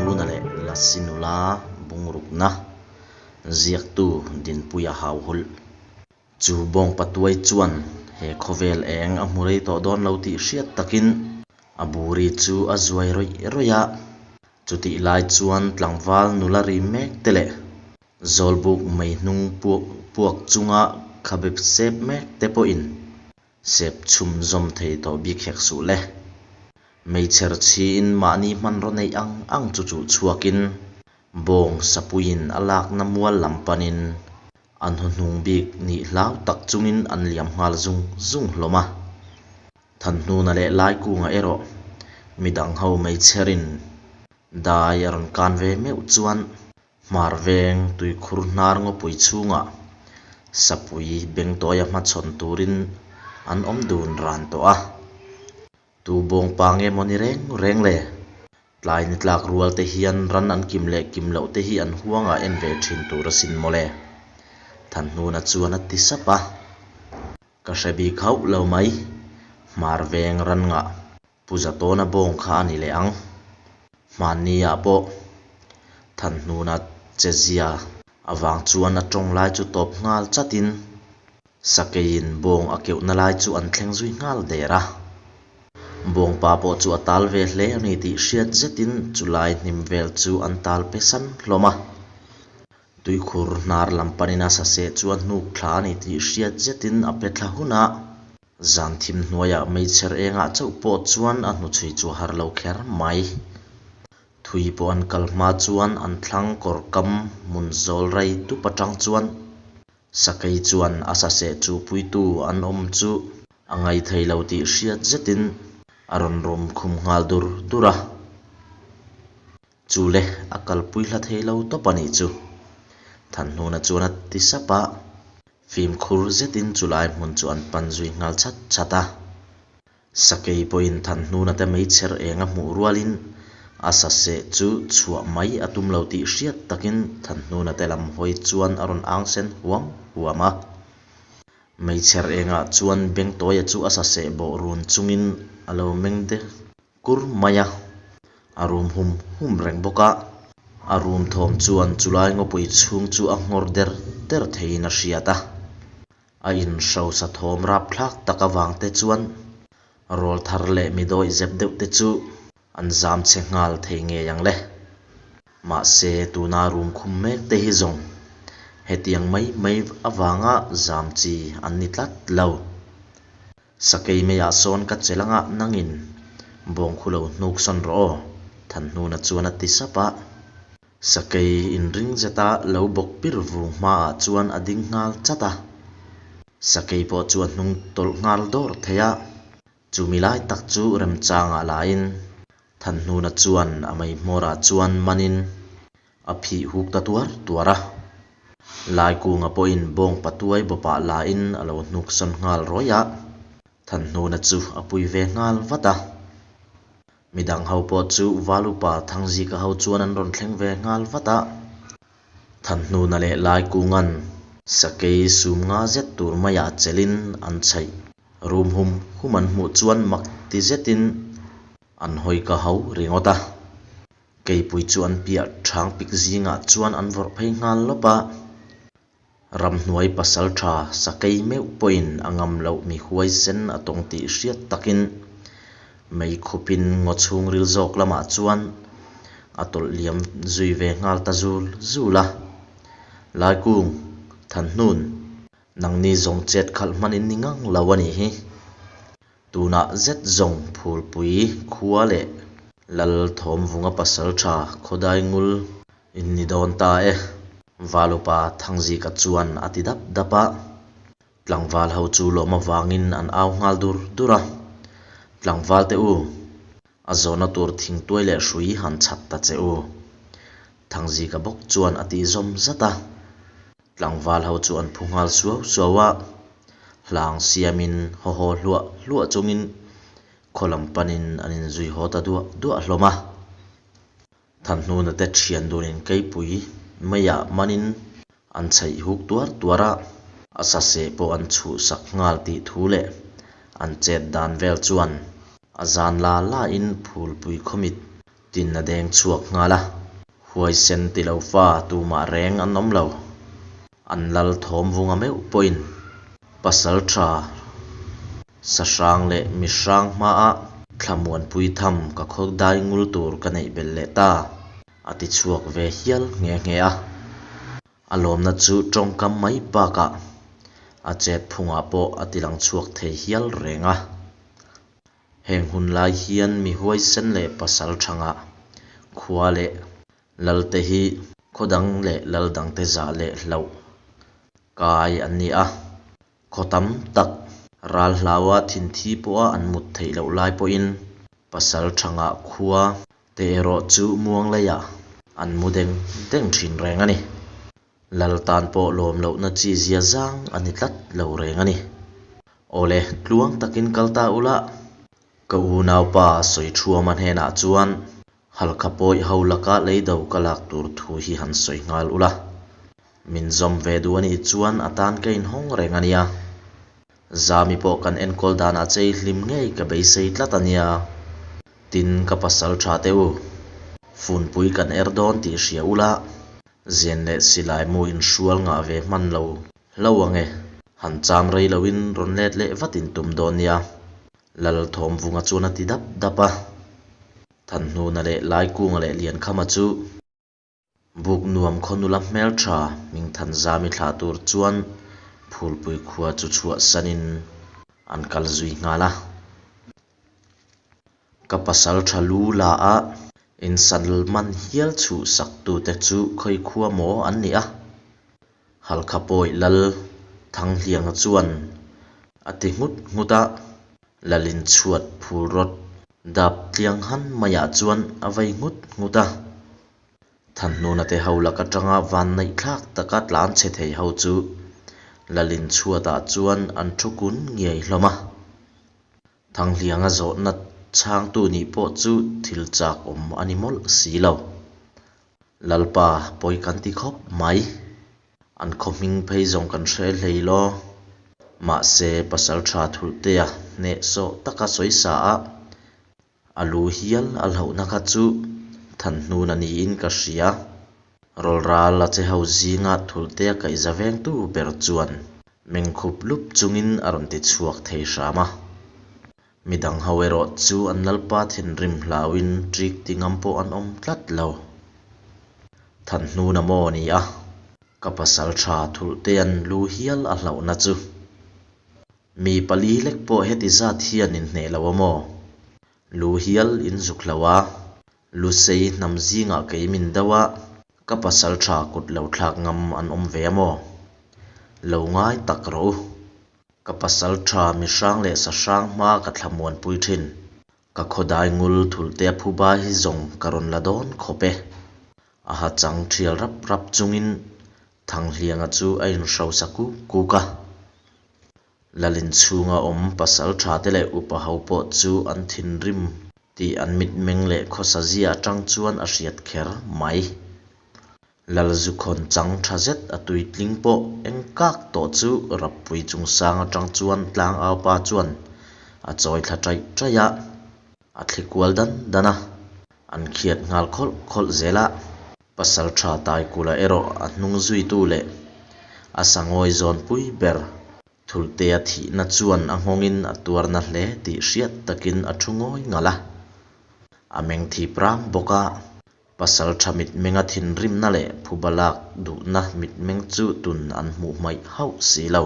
Thanhnuna leh Lasi nula bungrukna ziaktu Dinpuia hauhulh. Chu bawngpatuai chuan he khawvel eng a hmu rei tawh dawn lo tih hriat takin a buri chu a zuai rawih rawih a. Chutih lai chuan tlangval nula ri mek te leh Zawlbuk mei hnung puak chunga khabe sep mek te pawhin sep chhum zawm thei tawh bik hek suh le. Meichher chhiin mahni hmanraw neih ang ang chu chuh chhuakin bawng sapuiin a lakna mual lam panin an hnuhnung bik nih hlau tak chungin an liam nghal zung zung hlawm a. Thanhnuna leh Laikunga erawh midang ho meichherin dai a rawn kan ve meuh chuan Hmar veng tuikhur hnar ngawpui chhungah sapui bengtawia hmachhawn turin an awm dun ran tawh a. Tu bawngpa nge maw ni reng reng le? Tlai ni tlak rual te hian ran an kim leh kim loh te hi an huangah en ve thin tur asin maw le? Thanhnuna chuan a ti sap a. Ka hre bik hauh lo mai. Hmar veng ran ngah Pu Zatawna bawng kha a ni leh ang. Hmanni-ah pawh Thanhnuna chezia avang chuan a tawng lai chu tawp nghal chatin Sakeiin bawng a keuhna lai chu an thleng zui nghal der a. Bawngpa pawh chu a tal ve hle a ni tih hriat zetin chulai hnim vel chu an tal pe san hlawm a. Tuikhur hnar lam panin a saseh chu a hnuk thla a ni tih hriat zetin a pe thla hun a. Zan thim hnuaiah meichher engah chauh pawh chuan a hnuchhui chu a har lo kher mai. Thui pawh an kal hma chuan an thlang kawr kam hmun zawl rei dup atang chuan Sakei chuan a saseh chuhpuitu an awm chu a ngaithei lo tih hriat zetin a rawn rum khum nghal dur dur a. Chu le, a kalpui hla thei lo tawp a nih chu. Thanhnuna chuan a ti sap a. Fimkhur zetin chulai hmun chu an pan zui nghal chat chat a. Sakei pawhin Thanhnuna te meichher eng a hmuh rualin a saseh chu chhuah mai a tum lo tih hriat takin Thanhnuna te lam hawi chuan a rawn ang sen huam huam a. Meichher engah chuan Bengtawia chu a saseh bawh run chungin a lo meng de kur mai a, a rum hum hum reng bawk a. A rum thawm chuan chulai ngawpui chhung chu a nghawr der der theiin a hriat a. A inhrosa thawm rapthlak tak avang te chuan rawl thar leh mi dawih zep deuh te chu an zam chhe nghal thei ngei ang le. Mahse tuna rum khum mek te hi zawng hetiang mai mai avanga zam chi an ni tlat lo. Sakei meiah sawn ka che lang a, nangin bawng khu lo hnuk sawn rawh aw, Thanhnuna chuan a ti sap a. Sakei inring zeta lo bawk pir vung hmaah chuan a ding nghal chat a. Sakei pawh chu a hnung tawlh nghal dawr thei a, chumi lai tak chu remchangah lain Thanhnuna chuan a mei hmawrah chuan manin A phih huk ta tuar tuar a. Laikunga pawhin bawng patuai bawpah lain a lo hnuk sawn nghal rawih a, Thanhnuna chu a pui ve nghal vat a. Midang ho pawh chu Valupa Thangzika ho chuan an rawn thleng ve nghal vat a. Thanhnuna leh Laikunga'n sakei sum nga zet tur maiah chelhin an chhaih rum hum hum an hmuh chuan mak ti zetin an hawi ka ho ringawt a. Keipui chu an piah ṭhang pik zingah chuan an vawrh phei nghal lawp a, ramhnuai pasal ṭha sakei meuh pawhin a ngam loh mi huaisen a tawng tih hriat takin mei khupin ngaw chhungril zawk lamah chuan a tawlh liam zui ve nghal ta zul zul a. Laikung, Thanhnun, nangni zawng chet khalh hman in ni ngang lo a nih hi. Tunah zet zawng Phulpui khua leh Lal Thawmvunga pasal tha Khawdai ngul in ni dawn ta e, Valupa Thangzika chuan a ti dap dap a. Tlangval ho chu lawm avangin an au nghal dur dur a. Tlangval te u, a zawhna tur thingtuai leh hrui han chhat ta che u, Thangzika bawk chuan a tih zawm zat a. Tlangval ho chu an phu nghal suau suau a, hlang siamin haw haw hluah hluah chungin khaw lam panin an inzui haw ta duah duah hlawm a. Thanhnuna te thian dunin keipui meiah manin an chheih huk tuar tuar a, a saseh pawh an chhuhsak nghal tih thu leh an chet dan vel chuan a zan la lain phulpui khawmit. Tin a deng chhuak nghal a. Huaisen ti lo fa tumah reng an awm lo. An lal thawm vunga meuh pawhin pasal tha sahrang leh mihrang hmaah thlamuanpui tham ka khaw dai ngul tur ka neih belh leh ta a ti chhuak ve hial nghe nghe a. A lawmna chu tawngkam mai bakah a chet phungah pawh a ti lang chhuak thei hial reng a. Heng hun lai hian mi huaisen leh pasal thangah khua leh Lalte hi khaw dang leh lal dangte zah leh hlauh kai an ni a. Khaw tam tak ral hlaua thinthi pawha an mut theih loh lai pawhin pasal thangah khua te erawh chu muang leiah an mu deng deng thin reng a ni. Lal tan pawh lawm lohna chi zia zang a ni tlat lo reng a ni. Awle, tluang takin kal ta ula, ka unaupa Sawiṭhuama hnenah chuan Halkha pawih ho laka leido ka lak tur thu hi han sawi nghal ula. Min zawm ve duh a nih chuan a tan ka inhawng reng a nia. Zami pawh kan enkawl danah chei hlim ngei ka beisei tlat a nia. Tin, ka pasal tha teh u. Funpui kan er dawn tih hria ula, zen leh silai mu inhrual ngah ve hman lo hlo ange. Han cham rei loin rawn let leh vat in tum dawn nia. Lal Thawmvunga chuan a ti dap dap a. Thanhnuna leh Laikunga leh Liankhama chu buk nuam khaw nula hmeltha Hmingthanzami thlah tur chuan Phulpui khua chu chhuahsanin an kal zui nghal a. Ka pasal tha lu la a, in Salman hial chhuhsak tute chu khawi khua maw an ni a? Halkha pawih Lal Thanghlianga chuan a ti nghut nghut a, Lalin chhuat phul rawt dap tliang han maiah chuan a vei nghut nghut a. Thanhnuna te ho lak atanga van neih thlak taka tlan chhe thei ho chu Lalin chhuatah chuan an thu kun ngiai hlawm a. Thanghlianga zawhna chhangtu nih pawh chu thil chak awm a ni mawlh si lo. Lalpa pawi kan ti khawp mai. An khaw hming phei zawng kan hre hlei law. Mahse, pasal tha thulhtea hnehsawh taka sawi sa a, a lu hial a hlauhna kha chu thanhnun a niin ka hria. Rawlral a che ho zinga thulhtea kaihza vengtu ber chuan mengkhup lup chungin a rawn ti chhuak thei hram a. Midang ho erawh chu an lalpa thinrim hlauin ṭik ti ngam pawh an awm tlat lo. Thanhnuna maw ni a, ka pasal tha thulhtean lu hial a hlauhna chu. Mi pali lek pawh heti zat hian inhneh lo a maw? Lu hial in zuk hlo a, Lusei hnam zingah kei min do a, ka pasal tha kut lo thlak ngam an awm ve a maw? Lo ngai tak rawh u. Ka pasal tha mi hrang leh sa hrang hma ka thlamuanpui thin. Ka khawdai ngul thulhte a phuba hi zawng ka rawn la dawn khawp e. A ha chang thial rap rap chungin Thanghlianga chu a inhrosa kuk kuk a. Lalin chhunga awm pasal tha te leh upa ho pawh chu an thinrim tih an mitmeng leh khawsa zia atang chuan a hriat kher mai. Lalzukhawn chang tha zet a tuitling pawh eng kak tawh chu Rappui chungsang atang chuan tlangaupa chuan a chawi thla taih taih a, a thli kual dan dan a, an khiat nghal khawlh khawlh zel a. Pasal tha Taikula erawh a hnung zuitu leh a sangawi zawnpui ber Thultea thihna chuan a nghawngin a tuarna hle tih hriat takin a thu ngawi ngalh a, a meng thip ram bawk a. Pasal tha mitmenga thinrimna leh phuba lak duhna mitmeng chu tun an hmuh hmaih hauh si lo.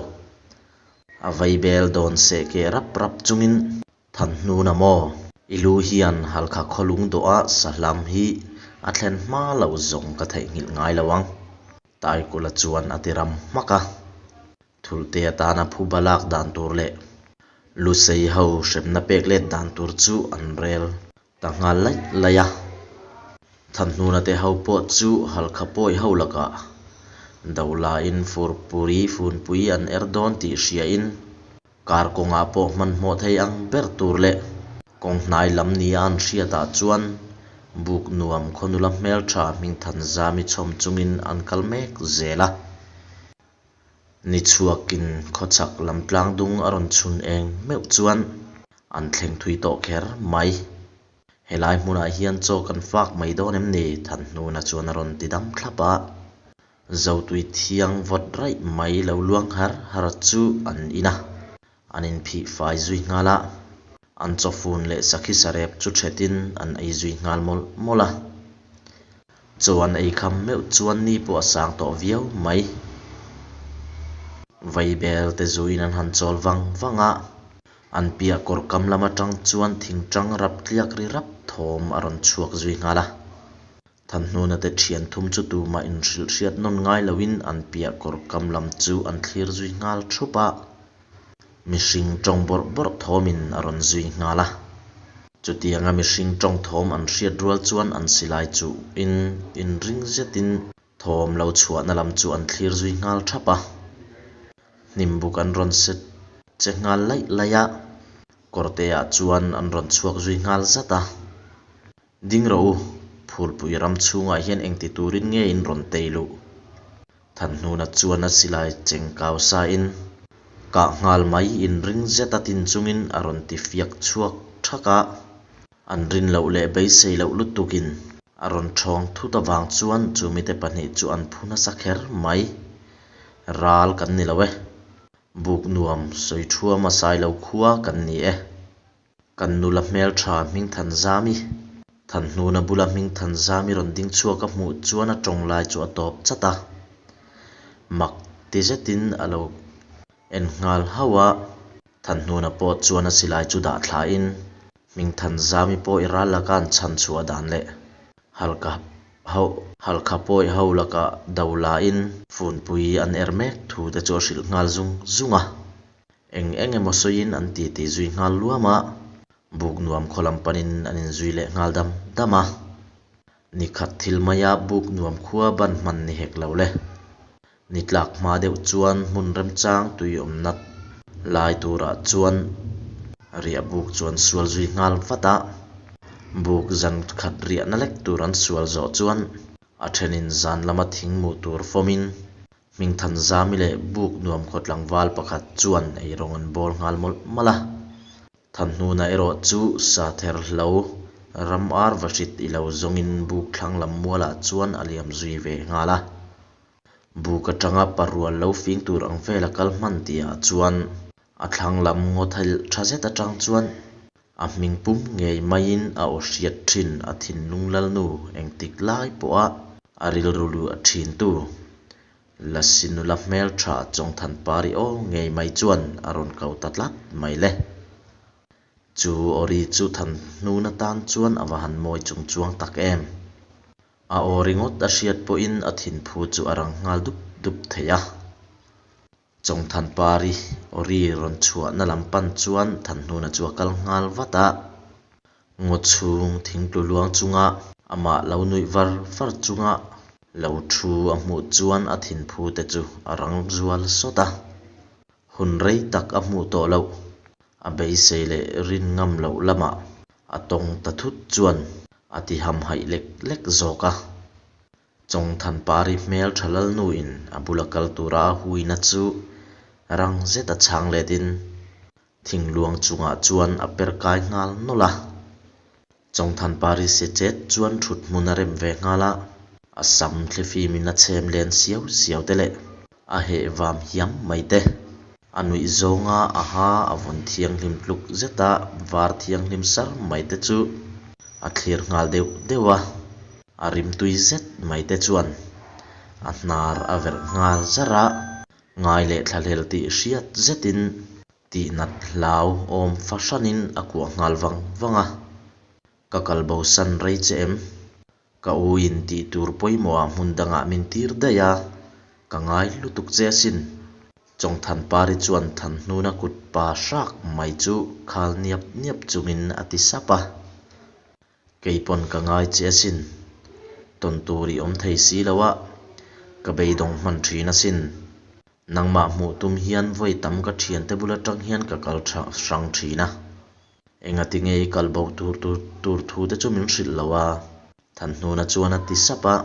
A vaibel dawn seh keh rap rap chungin Thanhnuna maw? I lu hian Halkha khawlung dawha sahlam hi a thlen hma lo zawng ka theihnghilh ngai lo ang. Taikula chuan a ti ram hmak a. Thulhte atana phuba lak dan tur leh Lusei ho hremna pek let dan tur chu an rel ta nghal laih laih a. Thanhnuna te ho pawh chu Halkha pawi ho lakah Dolain Furpuri funpui an er dawn tih hriain Kar kawngah pawh hmanhmawh thei ang ber tur leh kawng hnai lam nia an hriatah chuan buk nuam khaw nula hmeltha Hmingthanzami chhawm chungin an kal mek zel a. Ni chhuakin khawchhak lam tlang dung a rawn chhun eng meuh chuan an thleng thui tawh kher mai. Helai hmunah hian chaw kan fak mai dawn em ni? Thanhnuna chuan a rawn ti dam thlap a. Zotui thiang vawt raih mai lo luang har har chu an in a, an inphih fai zui nghal a. An chawfun leh sakhi sarep chu thetin an ei zui nghal mawlh mawlh a. Chaw an ei kham meuh chuan ni pawh a sang tawh viau mai. Vaibel te zuiin an han chawl vang vang a, an piah kawr kam lam atang chuan thingtang rap tliak ri rap thawm a rawn chhuak zui nghal a. Thanhnuna te thian thum chu tumah inhrilh hriat nawn ngai loin an piah kawr kam lam chu an thlir zui nghal thup a. Mihring tawng bawrh bawrh thawmin a rawn zui nghal a. Chutianga mihring tawng thawm an hriat rual chuan an silai chuhin inring zetin thawm lo chhuahna lam chu an thlir zui nghal thap a. Hnim buk an rawn set che nghal laih laih a, kawrteah chuan an rawn chhuak zui nghal zat a. Ding rawh u, phulpui ram chhungah hian engti turin nge in rawn tei luh? Thanhnuna chuan a silai cheng kau sain kah nghal mai inring zet a tin chungin a rawn ti fiak chhuak thak a. An rin loh leh beisei loh lutukin a rawn thawng thut avang chuan chumite pahnih chu an phu nasa kher mai. Ral kan ni lo e. Buk nuam sawi thuama sailo khua kan ni e. Kan nula hmeltha Hmingthanzami, Thanhnuna bula Hmingthanzami rawn ding chhuak a hmuh chuan a tawng lai chu a tawp chat a. Mak ti zetin a lo en nghal hauh a. Thanhnuna pawh chuan a silai chu dah thlain Hmingthanzami pawh i ral laka an chhan chhuah dan leh Halkha ho Halkha pawi ho laka do lain funpui an er mek thu te chu a hrilh nghal zung zung a. Eng eng emaw sawiin an titi zui nghal luam a, buk nuam khaw lam panin an inzui leh nghal dam dam a. Ni khat thil maia buk nuam khua ban hman ni hek lo le. Ni tlak hma deuh chuan hmun remchang tui awmna lai turah chuan riah buk chu an sual zui nghal vat a. Buk zan khat riahna lek tur an sual zawh chuan a thenin zan lama thing mu tur fawmin Hmingthanzami leh buk nuam khaw tlangval pakhat chuan eirawng an bawl nghal mawlh mawlh a. Thanhnuna erawh chu sa ther hlo ram ar va hrit i lo zawngin buk thlang lam mualah chuan a liam zui ve nghal a. Buk atanga parual lo fing tur ang vela kal hman tihah chuan a thlang lam ngaw thelh tha zet atang chuan A hming pum ngei maiin a aw hriat thin a thinlung lalnu engtik lai pawha a rilru luh a thintu Lasi nula hmeltha Chawngthanpari aw ngei mai chuan a rawn ko ta tlat mai le. Chu aw ri chu Thanhnuna tan chuan a va han mawi chung chuang tak em. A aw ringawt a hriat pawhin a thinphu chu a rang nghal dup dup thei a. Chawngthanpari awri rawn chhuahna lam pan chuan Thanhnuna chu a kal nghal vat a. Ngaw chhung thingtlu luang chunga amah lo nuih var var chunga lo thu a hmuh chuan a thinphu te chu a rang zual sawt a. Hun rei tak a hmuh tawh loh, a beisei leh rin ngam loh lamah a tawng ta thut chuan a ti hamhaih lek lek zawk a. Chawngthanpari hmel tha lalnuin a bula kal tura a huina chu rang zeta chhang letin thingluang chungah chuan a per kai nghal nawlh a. Chawngthanpari se chet chuan thut hmun a rem ve nghal a, a sam thlifimin a chhem len siau siau te leh a heh vam hiam mai te. A nuih zawnga a ha a vawn thianghlim tluk zeta var thianghlim sar mai te chu a thlir nghal deuh deuh a. A rimtui zet mai te chuan a hnar a verh nghal zar a, ngai leh thlahlel tih hriat zetin tihnat hlau awm fahranin a kuah nghal vang vang a. Ka kal bosan rei che em? Ka u in tih tur pawimawhah hmun dangah min tir daih a, ka ngai lutuk che asin. Chawngthanpari chuan Thanhnuna kut pa hrak mai chu khal niap niap chungin a ti sap a. Kei pawn ka ngai che asin. Tawn tur i awm thei si lo a, ka beidawng hman thin asin. Nangmah hmuh tum hian vawi tam ka thiante bul atang hian ka kal tha hrang thin a. Engati nge i kal bo tur tur thu te chu min hrilh lo a? Thanhnuna chuan a ti sap a,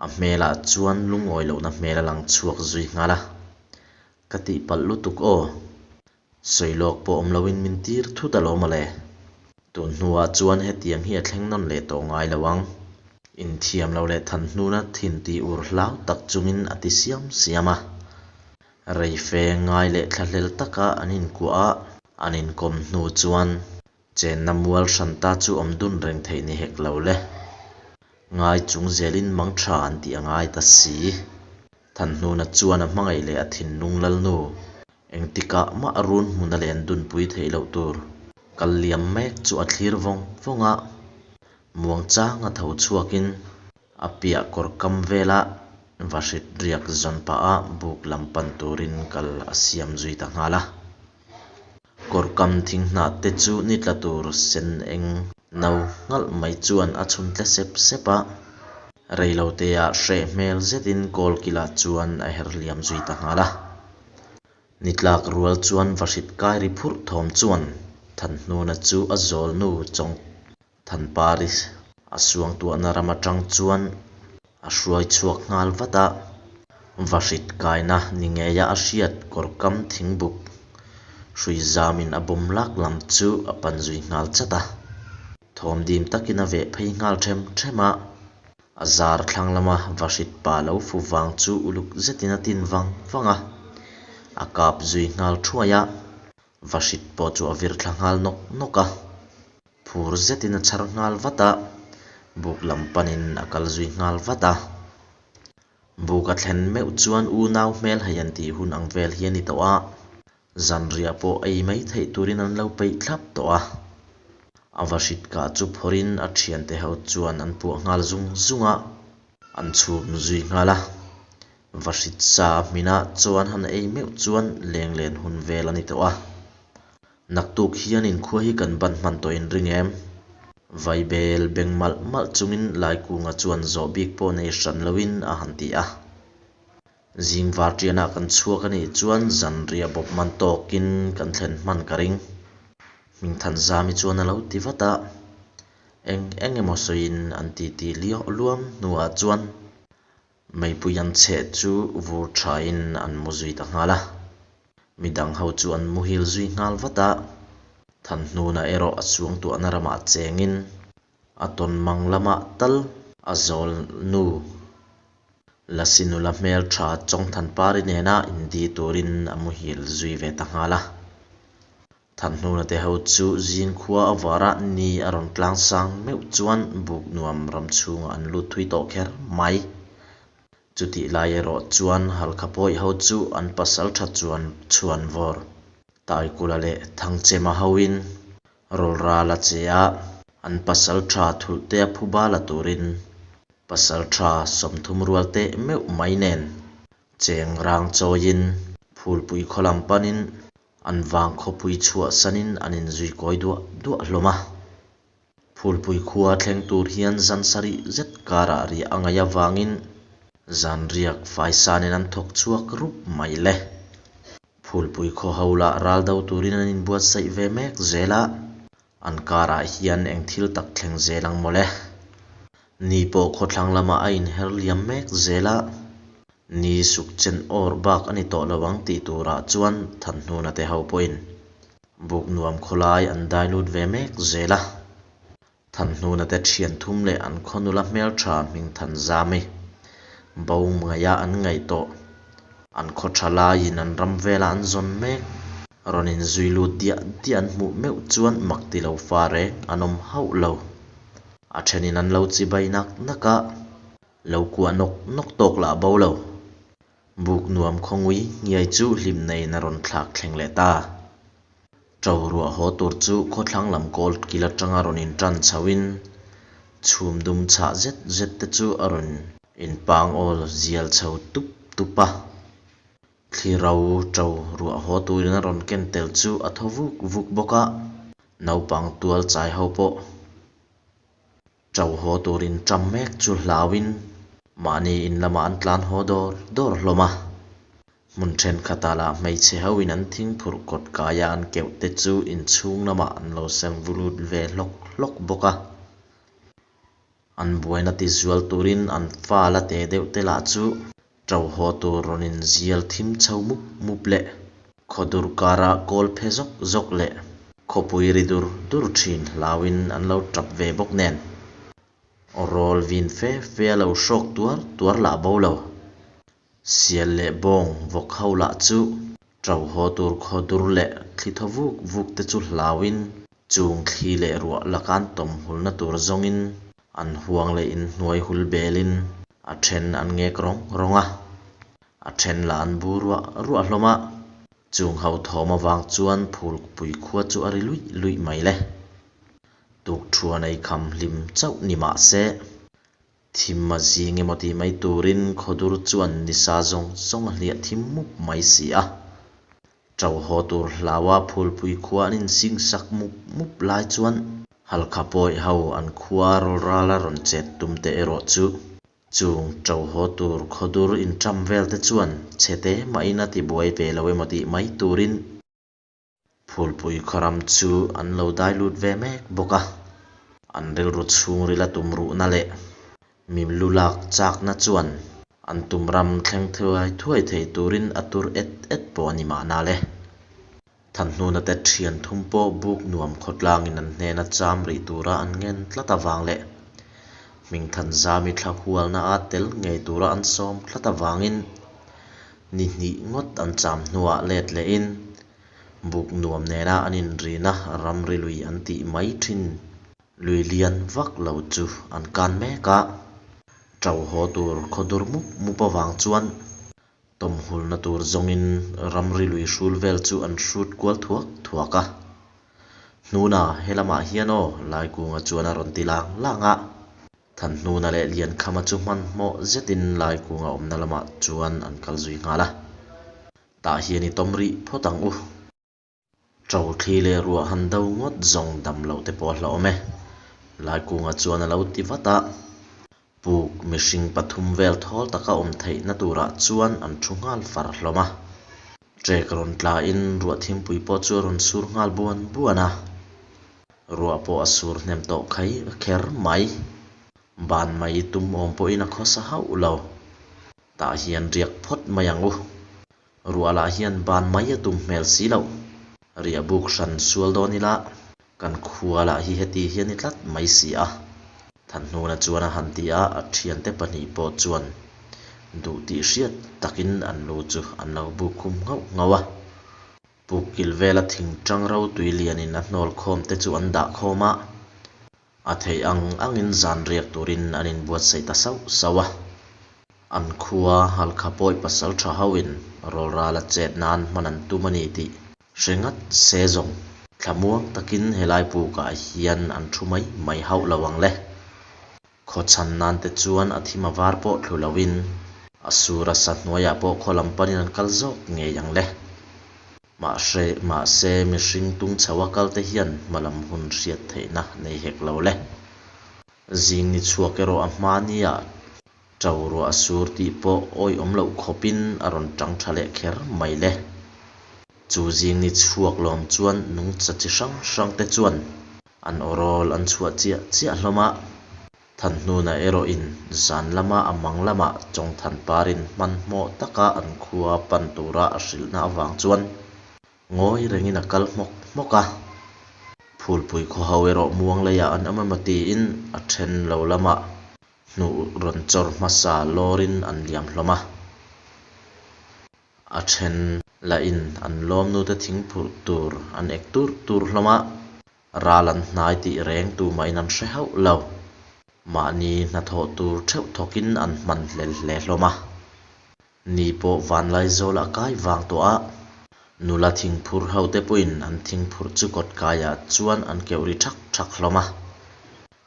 a hmelah chuan lungawi lohna hmel a lang chhuak zui nghal a. Ka tihpalh lutuk aw. Sawi lawk pawh awm loin min tir thut alawm mawle. Tun hnuah chuan hetiang hi a thleng nawn leh tawh ngai lo ang. Inthiam lo leh Thanhnuna thin tih ur hlau tak chungin a ti siam siam a. Reife ngai leh thlahlel taka an inkuah a, an inkawm hnu chuan Chenna mual hran ta chu awm dun reng theih ni hek lo le. Ngai chung zelin mang tha an tih a ngai ta si. Thanhnuna chuan a hmangaih leh a thinlung lalnu, engtikah mah run hmun a len dunpui theih loh tur kal liam mek chu a thlir vawng vawng a. Muangchang a tho chhuakin a piah kawr kam vela vahrit riak zawn pah a buk lam pan turin kal a siam zui ta nghal a. Kawr kam thing hnah te chu ni tla tur sen eng no nghalh mai chuan a chhun tle sep sep a, reiloteah hreh hmel zetin kawl kilah chuan a her hliam zui ta nghal a. Ni tlak rual chuan vahrit kai ri phurh thawm chuan Thanhnuna chu a zawl nu chawng Thanpari a suangtuahna ram atang chuan a hruai chhuak nghal vat a, vahrit kaina ni ngeia a hriat kawrkam thingbuk hrui zamin a bawm lak lam chu a pan zui nghal chat a. Thawm dim takin a veh phei nghal them them a, a zar thlang lama vahrit pa lo fu vang chu uluk zetin a tin vang vang a, a kap zui nghal thuai a, vahrit pawh chu a vir thla nghal nawk nawk a. Phur zetin a chhar nghal vat a, buk lam panin a kal zui nghal vat a. Buk a thlen meuh chuan unau hmel hei an tih hun ang vel hi a ni tawh a, zanriah pawh ei mai theih turin an lo peih thlap tawh a. A va hrit kah chu phawrhin a thiante ho chuan an puah nghal zung zung a, an chhum zui nghal a. Va hrit sa a hminah chuan han ei meuh chuan lenglen hun vel a ni tawh a. Naktuk hian inkhua hi kan ban hman tawh in ring em? Vaibel beng malh malh chungin Laikunga chuan zawh bik pawh nei hran loin a han ti a. Zing varṭianah kan chhuak a nih chuan zanriah bawp man tawkin kan thlen hman ka ring. Hmingthanzami chuan a lo ti vat a. Eng eng emaw sawiin an titi liau luam hnuah chuan Meipui an chheh chu vur thain an mu zui ta nghal a. Midang ho chu an muhil zui nghal vat a. Thanhnuna erawh a suangtuahna ramah chengin a tawn mang lamah tal a zawl nu Lasi nula hmeltha Chawngthanpari nena indi turin a muhil zui ve ta nghal a. Thanhnuna te ho chu zingkhua a vara ni a rawn tlang sang meuh chuan buk nuam ram chhungah an lut thui tawh kher mai. Chutih lai erawh chuan Halkha pawih ho chu an pasal tha chuan chhuan vawr Taikula leh Thangchema hoin rawlral a che a, an pasal tha thulh te a phuba la turin pasal tha 30 rual teh meuh mai nen cheng rang chawiin phulpui khaw lam panin An vang khawpui chhuahsanin an inzui kawi duah duah hlawm a. Phulpui khua thleng tur hian zan sarih zet karah riah a ngaih avangin zan riak faisanin an thawk chhuak rup mai le. Phulpui khaw ho lah ral do turin an inbuatsaih ve mek zel a, an karah hian eng thil tak thleng zel ang mawle. Ni pawh khawthlang lamah a inher liam mek zel a. Ni suk chen awr bak a ni tawh lo ang tih turah chuan Thanhnuna te ho pawhin buk nuam khawlai an dai lut ve mek zel a. Thanhnuna te thian thum leh an khaw nula hmeltha hming Thanzami bo ngaia an ngaih tawh an khaw tha laiin an ram vela an zawn mek rawn inzui lut diah diah an hmuh meuh chuan mak ti lo fa reng an awm hauh lo. A thenin an lo chibai nak nak a. Lo kuah nawk nawk tawk lah bo lo. Buk nuam khawngui ngiai chu hlim neiin a rawn thlak thleng leh ta. Ṭo ruah haw tur chu khawthlang lam kawl kil aṭanga rawn inṭan chhoin chhum dum chhah zet zet te chu a rawn inpang awl zial chho tup tup a. Thli ro ṭo ruah haw turin a rawn ken tel chu a thaw vuk vuk bawk a. Naupang tual chai ho pawh Ṭo haw turin ṭam mek chu hlauin mahni in lamah an tlan haw dawr dawr hlawm a. Hmun ṭhenkhatah lah hmeichhe hoin an thing phurh kawt kaia an keuh te chu inchhung lamah an lo sem vulut ve hlawk hlawk bawk a. An buaina ti zual turin an fa la te deuh te lah chu ṭo haw tur rawn inzial thim chho mup mup leh khawdur karah kawl phe zawk zawk leh. Khawpui ri dur dur thin hlauin an lo tap ve bawk nen. Aw rawl vin fe fe a lo hrawk tuar tuar lah bo lo. Sial leh bawng vawk ho lah chu ṭo haw tur khaw dur leh thli thaw vuk vuk te chu hlauin chung thli leh ruah laka an tawm hulna tur zawngin an huang leh inhnuai hul belin a then an ngek rawng rawng a, a then lah an bu ruah ruah hlawm a. Chung ho thawm avang chuan phulpui khua chu a ri luih luih mai le. Tukṭhuan ei kham hlim chauh ni mah se, thim a zing emaw tih mai turin khawdur chuan nisa zawng zawng a hliah thim mup mai si a. Ṭo haw tur hlaua phulpui khua an insingsak mup mup lai chuan Halkha pawih ho an khua rawlrala rawn chet tum te erawh chu Chung ṭo haw tur khawdur inṭam vel te chuan chhete mahin a tibuai ve lo emaw tih mai turin Phulpui khawram chu an lo dai lut ve mek bawk a. An rilru chhungrila tumruhna leh mi lu lak chakna chuan an tumram thleng thuai thuai thei turin a tur et et pawh a ni mahna le. Thanhnuna te thian thum pawh buk nuam khawtlangin an hnena cham rih tura an ngen tlat avang leh Hmingthanzami thla hualna a tel ngei tura an sawm tlat avangin ni hnih ngawt an cham hnuah let lehin buk nuam nena an inrina ramri lui an tih mai thin lui lian vak lo chu an kan mek a. Ṭo haw tur khaw dur mup mup avang chuan Tawmhulna tur zawngin ramri lui hrul vel chu an hrut kual thuak thuak a. Hnuna, he lamah hian aw, Laikunga chuan a rawn ti lang lang a. Thanhnuna leh Liankhama chu hmanhmawh zetin Laikunga awmna lamah chuan an kal zui nghal a. Tah hian i tawm rih phawt ang u. Ṭo thli leh ruah han do ngawt zawng dam loh te pawh a hlauhawm e. Laikunga chuan a lo ti vat a. Puk mihring pathum vel thawl taka awm theihna turah chuan an ṭhu nghal far hlawm a. Ṭek rawn tlain ruah thimpui pawh chu a rawn sur nghal buan buan a. Ruah pawh a sur hnem tawh khai kher mai. Ban mai tum awm pawhin a khawsa hauh lo. Tah hian riak phawt mai ang u. Ruah lah hian ban mai a tum hmel si loh. Riah buk hran sual dawn ila kan khua lah hi heti hian i tlat mai si a. Thanhnuna chuan a han ti a, a thiante pahnih pawh chuan duh tih hriat takin an lu chu an lo buk khum nghauh nghauh a. Puk kil vela thing tang ro tui lianin a hnawl khawm te chu an dah khawm a. A theih ang angin zan riak turin an inbuatsaih ta sauh sauh a. An khua Halkha pawi pasal tha hoin rawlral a chet nan hman an tum a ni tih hre ngat se zawng. Thlamuang takin helai pukah hian an thu mai mai hauh lo ang le. Khaw chhan nan te chuan a thim a var pawh thlu loin a sur a sa hnuaiah pawh khaw lam panin an kal zawk ngei ang le. Mahse, mahse mihring tung chho a kal te hian hmalam hun hriat theihna nei hek lo le. Zing ni chhuak erawh a hma nia ṭo ruah a sur tih pawh awihawm loh khawpin a rawn ṭang ṭha leh kher mai le. Chu zing ni chhuak lawm chuan nungcha chi hrang hrang te chuan an awrawl an chhuah chiah chiah hlawm a. Thanhnuna erawhin zan lama a mang lamah Chawngthanparin hmanhmawh taka an khua pan tura a hrilhna avang chuan ngawi rengin a kal hmawk hmawk a. Phulpui khaw ho erawh muang leiah an awm emaw tiin a then lo lamah hnuh rawn chawr hmasa lawrin an liam hlawm a. A then lahin an lawmnute thingphurh tur an ek tur tur hlawm a. Ral an hnai tih reng tumahin an hre hauh lo. Mahni hnathawh tur theuh thawkin an hman hlel hle hlawm a. Ni pawh Vanlaizawla a kai vang tawh a, nula thingphur ho te pawhin an thingphurh chu kawt kaiah chuan an keuh ri thak thak hlawm a.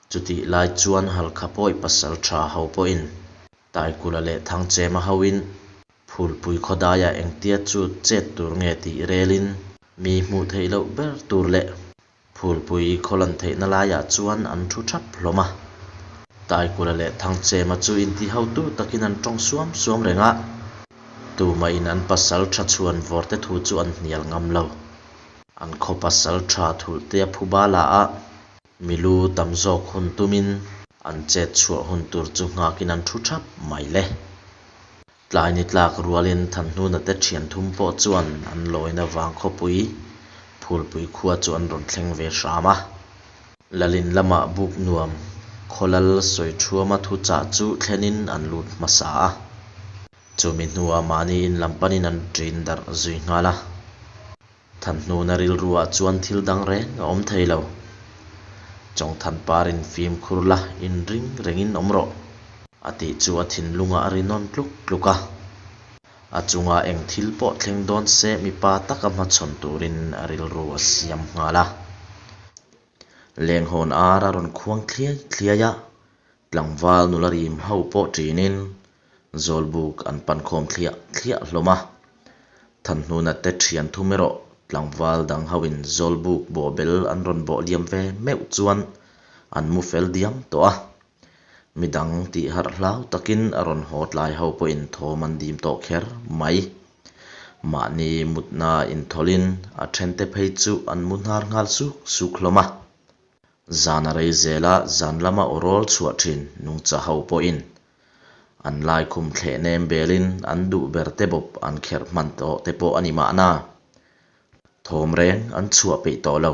Chutih lai chuan Halkha pawi pasal tha ho pawhin Taikula leh Thangchema hoin Phulpui khawdaiah engtia chu chet tur nge tih relin mi hmuh theih loh ber tur leh Phulpui khaw lan theihna laiah chuan an thu thap hlawm a. Taikula leh Thangchema chu inti hotu takin an tawng suam suam reng a, tumahin an pasal tha chhuan vawrte thu chu an hnial ngam lo. An khaw pasal tha thulhte a phuba la a, Milu tam zawk hun tumin an chet chhuah hun tur chu nghakin an thu thap mai le. Tlai ni tlak rualin Thanhnuna te thian thum pawh chuan an lawina vang khawpui. Phulpui khua chu an rawn thleng ve hram a. Lalin lamah buk nuam khawlal sawi thuama thuchah chu thlenin an lut hmasa a. Chumi hnuah mahni in lam panin an ṭin darh zui nghal a. Thanhnuna rilruah chuan thil dang reng a awm thei lo. Chawngthanparin fimkhur la inring rengin awm rawh, a tih chu a thinlungah a ri nawn tluk tluk a. A chungah eng thil pawh thleng dawn se mipa taka hmachhawn turin a rilru a siam nghal a. Lenghawn ar a rawn khuang thliai thliai a, tlangval nula rim ho pawh ṭinin Zawlbuk an pan khawm thliah thliah hlawm a. Thanhnuna te thian thum erawh tlangval dang hoin Zawlbuk bawhbel an rawn bawh liam ve meuh chuan an mu fel diam tawh a. Midang tih harh hlau takin a rawn haw tlai ho pawhin thawm an dim tawh kher mai. Mahni mutna inthawlhin a thente phei chu an mu hnar nghal suk suk hlawm a. Zan a rei zel a, zan lama aw rawl chhuah thin nungcha ho pawhin an laikhum thleh nem belin an duh ber te bawp an kherh hman tawh te pawh a ni mahna. Thawm reng an chhuah peih tawh lo.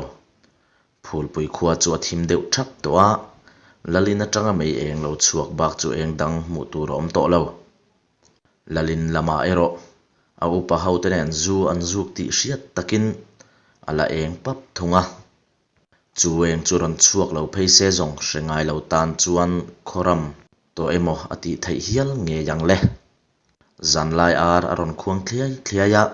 Phulpui khua chu a thim deuh thap tawh a, Lalin atanga mei eng lo chhuak bak chu eng dang hmuh tur a awm tawh lo. Lalin lamah erawh a upa hote nen zu an zuk tih hriat takin a la eng pap thung a. Chu eng chu rawn chhuak lo phei se zawng hre ngai lo tan chuan khawram tawh emaw a tih theih hial ngei ang le. Zanlai ar a rawn khuang thliai thliai a,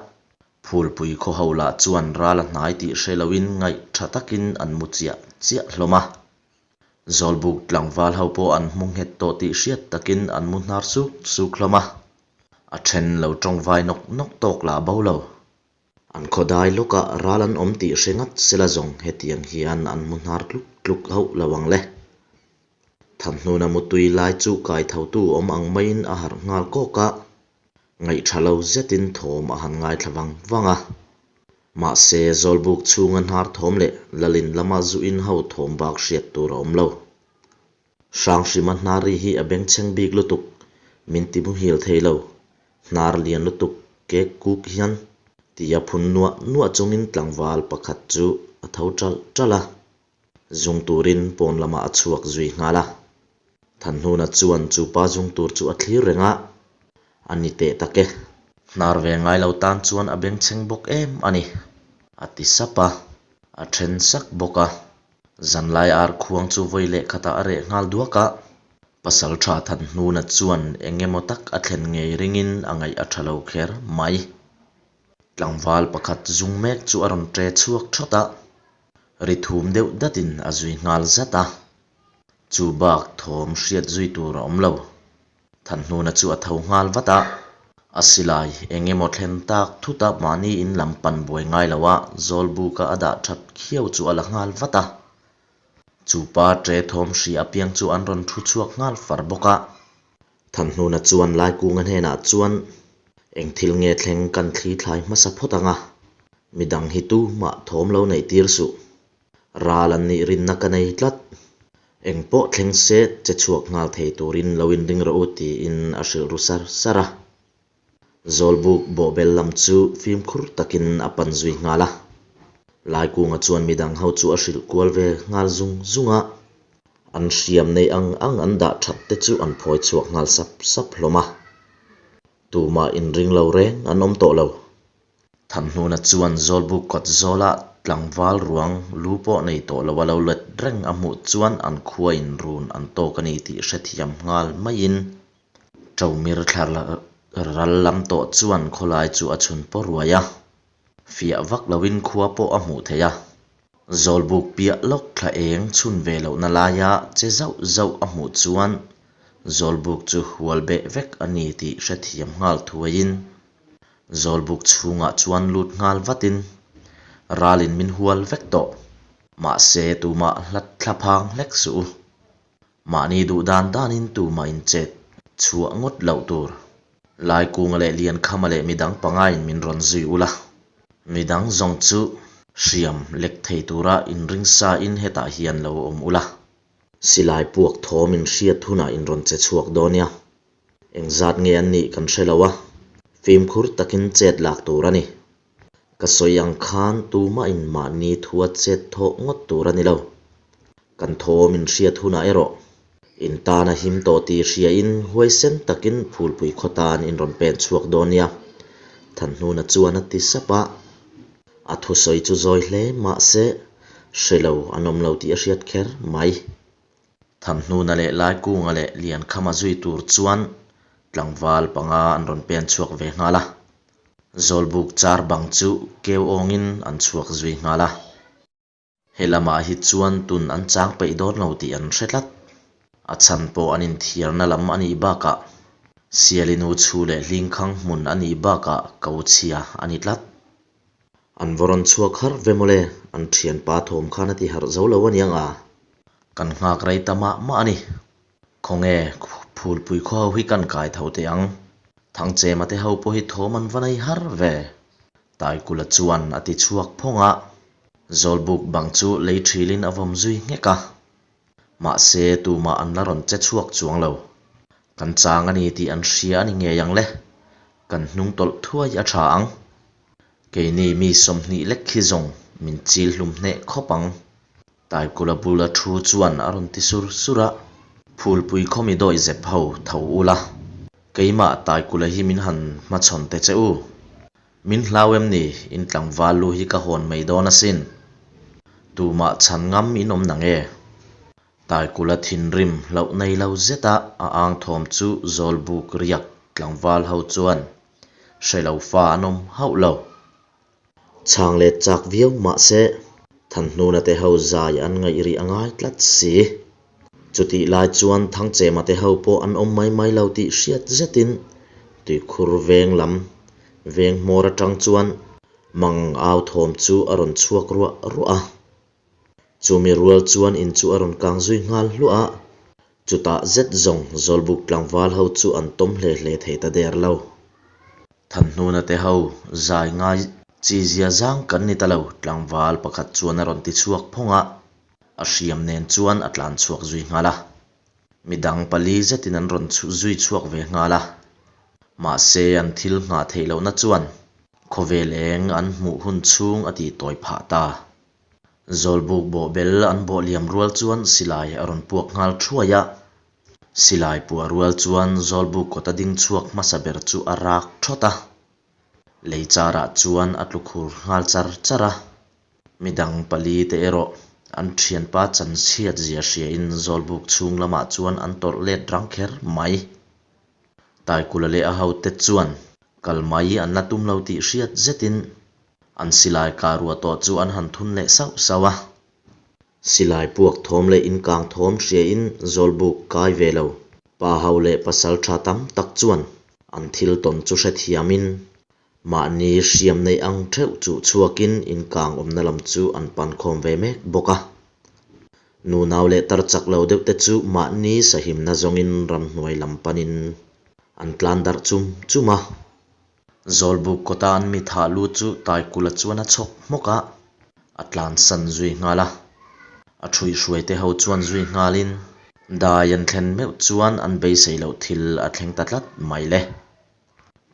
Phulpui khaw ho lah chuan ral a hnai tih hre loin ngaih tha takin an mu chiah chiah hlawm a. Zawlbuk tlangval ho pawh an hmu nghet tawh tih hriat takin an mu hnar suk suk hlawm a. A then lo tawngvai nawk nawk tawk lah bo lo. An khawdai lawkah ral an awm tih hre ngat sela zawng hetiang hian an mu hnar tluk tluk hauh lo ang le. Thanhnuna mutui lai chu kai thotu awm ang maiin a harh nghal kawk a, ngaihṭha lo zetin thawm a han ngaithla vang vang a. Mahse, Zawlbuk chhunga hnar thawm leh Lalin lama zu in ho thawm bak hriat tur a awm lo. Hranghrima hnar ri hi a bengchheng bik lutuk, min ti muhil thei lo. Hnar lian lutuk kek kuk hian tia phun nuah nuah chungin tlangval pakhat chu a tho ṭalh ṭalh a. Zung turin pawn lamah a chhuak zui nghal a. Thanhnuna chuan chu pa zung tur chu a thlir reng a, A ni teh tak e. Hnar ve ngai lo tan chuan a bengchheng bawk em a ni, a ti sap a, a then sak bawk a. Zanlai ar khuang chu vawi leh khatah a reh nghal duak a. Pasaltha Thanhnuna chuan eng emaw tak a thlen ngei ringin a ngaih a tha lo kher mai. Tlangval pakhat zung mek chu a rawn ṭe chhuak thawt a. Ri thum deuh datin a zui nghal zat a, chu bak thawm hriat zui tur a awm lo. Thanhnuna chu a tho nghal vat a, a silai eng emaw thlen tak thut a mahni in lam pan buai ngai lo a, Zawlbuka a dah that khiau chu a la nghal vat a. Chu pa ṭe thawm hria apiang chu an rawn thu chhuak nghal far bawk a. Thanhnuna chuan Laikunga hnenah chuan, Eng thil nge thleng kan thli thlai hmasa phawt ang a, midang hi tu mah thawm lo neih tir suh. Ral an nih rinna ka nei tlat. Eng pawh thleng se che chhuak nghal thei turin lo inring rawh u tiin a hrilh ru sar sar a. Zawlbuk bawhbel lam chu fimkhur takin a pan zui nghal a. Laikunga chuan midang ho chu a hrilh kual ve nghal zung zung a. An hriam neih ang ang an dah that te chu an phawi chhuak nghal sap sap hlawm a. Tumah inring lo reng an awm tawh lo. Thanhnuna chuan Zawlbuk kawt zawlah tlangval ruang lu pawh nei tawh lo a lo let reng a hmuh chuan an khua in run an tawk a ni tih hrethiam nghal maiin Ṭomir thla ral lam tawh chuan khawlai chu a chhun paw ruai a, fiah vak loin khua pawh a hmuh theih a. Zawlbuk piah lawk thla eng chhun ve lohna laia che zauh zauh a hmuh chuan Zawlbuk chu hual beh vek a ni tih hrethiam nghal thuaiin Zawlbuk chhungah chuan lut nghal vatin ralin min hual vek tawh. Mahse tumah hlat thla phang hlek suh u. Mahni duh dan danin tumah in chet chhuah ngawt loh tur. Laikunga leh Liankhama leh midang pangain min rawn zui ula. Midang zawng chu hriam lek thei tura inring sa in hetah hian lo awm ula. Silai puak thawm in hriat hunah in rawn che chhuak dawn nia. Engzat nge an nih kan hre lo a, fimkhur takin chet lak tur a ni. Ka sawi ang khan tumahin mahni thua chet thawh ngawt tur a ni lo. Kan thawm in hriat hunah erawh in tan a him tawh tih hriain huaisen takin Phulpui khaw tan in rawn pen chhuak dawn nia, Thanhnuna chuan a ti sap a. A thusawi chu zawi hle mah se hre lo an awm lo tih a hriat kher mai. Thanhnuna leh Laikunga leh Liankhama zui tur chuan tlangval panga an rawn pen chhuak ve nghal a. Zawlbuk char bang chu keu awngin an chhuak zui nghal a. He lamah hi chuan tun an chang peih dawn lo tih an hre tlat. A chhan pawh an inthiarna lam a nih bakah Sialinu chhu leh Hlingkhang hmun a nih bakah ko chhia a ni tlat. An va rawn chhuak har ve mawle, an thianpa thawm khan a ti harh zo lo aniang a. Kan nghak rei ta mah mah a ni. Khawnge, Phulpui khaw ho hi kan kai tho teh ang. Thangchema te ho pawh hi thawm an va nei har ve. Taikula chuan a ti chhuak phawng a, Zawlbuk bang chu lei ṭhilin a vawm zui nghek a. Mahse, tumah an la rawn che chhuak chuang lo. Kan chang a ni tih an hria a ni ngei ang le. Kan hnung tawlh thuai a ṭha ang. Keini mi 20 lek khi zawng min chil hlum hneh khawp ang. Taikula bula thu chuan a rawn ti sur sur a, Phulpui khawmi dawi zep ho tho ula, keimah Taikula hi min han hmachhawn te che u. Min hlau em ni, in tlangval lu hi ka hawn mai dawn asin. Tumah chhan ngam in awm nang e. Taikula thinrim hlauh nei lo zeta a ang thawm chu Zawlbuk riak tlangval ho chuan hre lo fa an awm hauh lo. Chhang let chak viau mah se, Thanhnuna te ho zai an ngaih rih a ngai tlat si. Chutih lai chuan Thangchema te ho pawh an awm mai mai lo tih hriat zetin tuikhur veng lam veng hmawr atang chuan mang au thawm chu a rawn chhuak ruah ruah a. Chumi rual chuan in chu a rawn kang zui nghal hluah a, chutah zet zawng Zawlbuk tlangval ho chu an tawm hle hle thei ta der lo. Thanhnuna te ho zai ngai chi zia zang kan ni ta lo, tlangval pakhat chuan a rawn ti chhuak phawng a, a hriam nen chuan a tlan chhuak zui nghal a. Midang pali zetin an rawn zui chhuak ve nghal a, mahse an thil nghah theih lohna chuan khawvel eng an hmuh hun chhung a tih tawi phah ta. Zawlbuk bawhbel an bawh liam rual chuan silai a rawn puak nghal thuai a, silai puah rual chuan Zawlbuk kawta ding chhuak hmasa ber chu a rak thawt a, lei charah chuan a tlu khur nghal char char a. Midang pali te erawh an thianpa chan chhiat zia hriain Zawlbuk chhung lamah chuan an tawrh let rang kher mai. Taikula leh a hote chuan kal mai an la tum lo tih hriat zetin an silai kah ruah tawh chu an han thun leh sauh sauh a. Silai puak thawm leh inkang thawm hriain Zawlbuk kai ve lo. Pa ho leh pasal tha tam tak chuan an thil tawn chu hrethiamin Mahni hriam neih ang theuh chuh chhuakin inkang awmna lam chu an pan khawm ve mek bawk a. Nunau leh tar chak lo deuh te chu mahni sahimna zawngin ramhnuai lam panin an tlan darh chum chum a. Zawlbuk kawta an mi thah lu chu Taikula chuan a chhawk hmawk a, a tlansan zui nghal a. A ṭhuihhruai te ho chuan zui nghalin dai an thlen meuh chuan an beisei loh thil a thleng ta tlat mai le.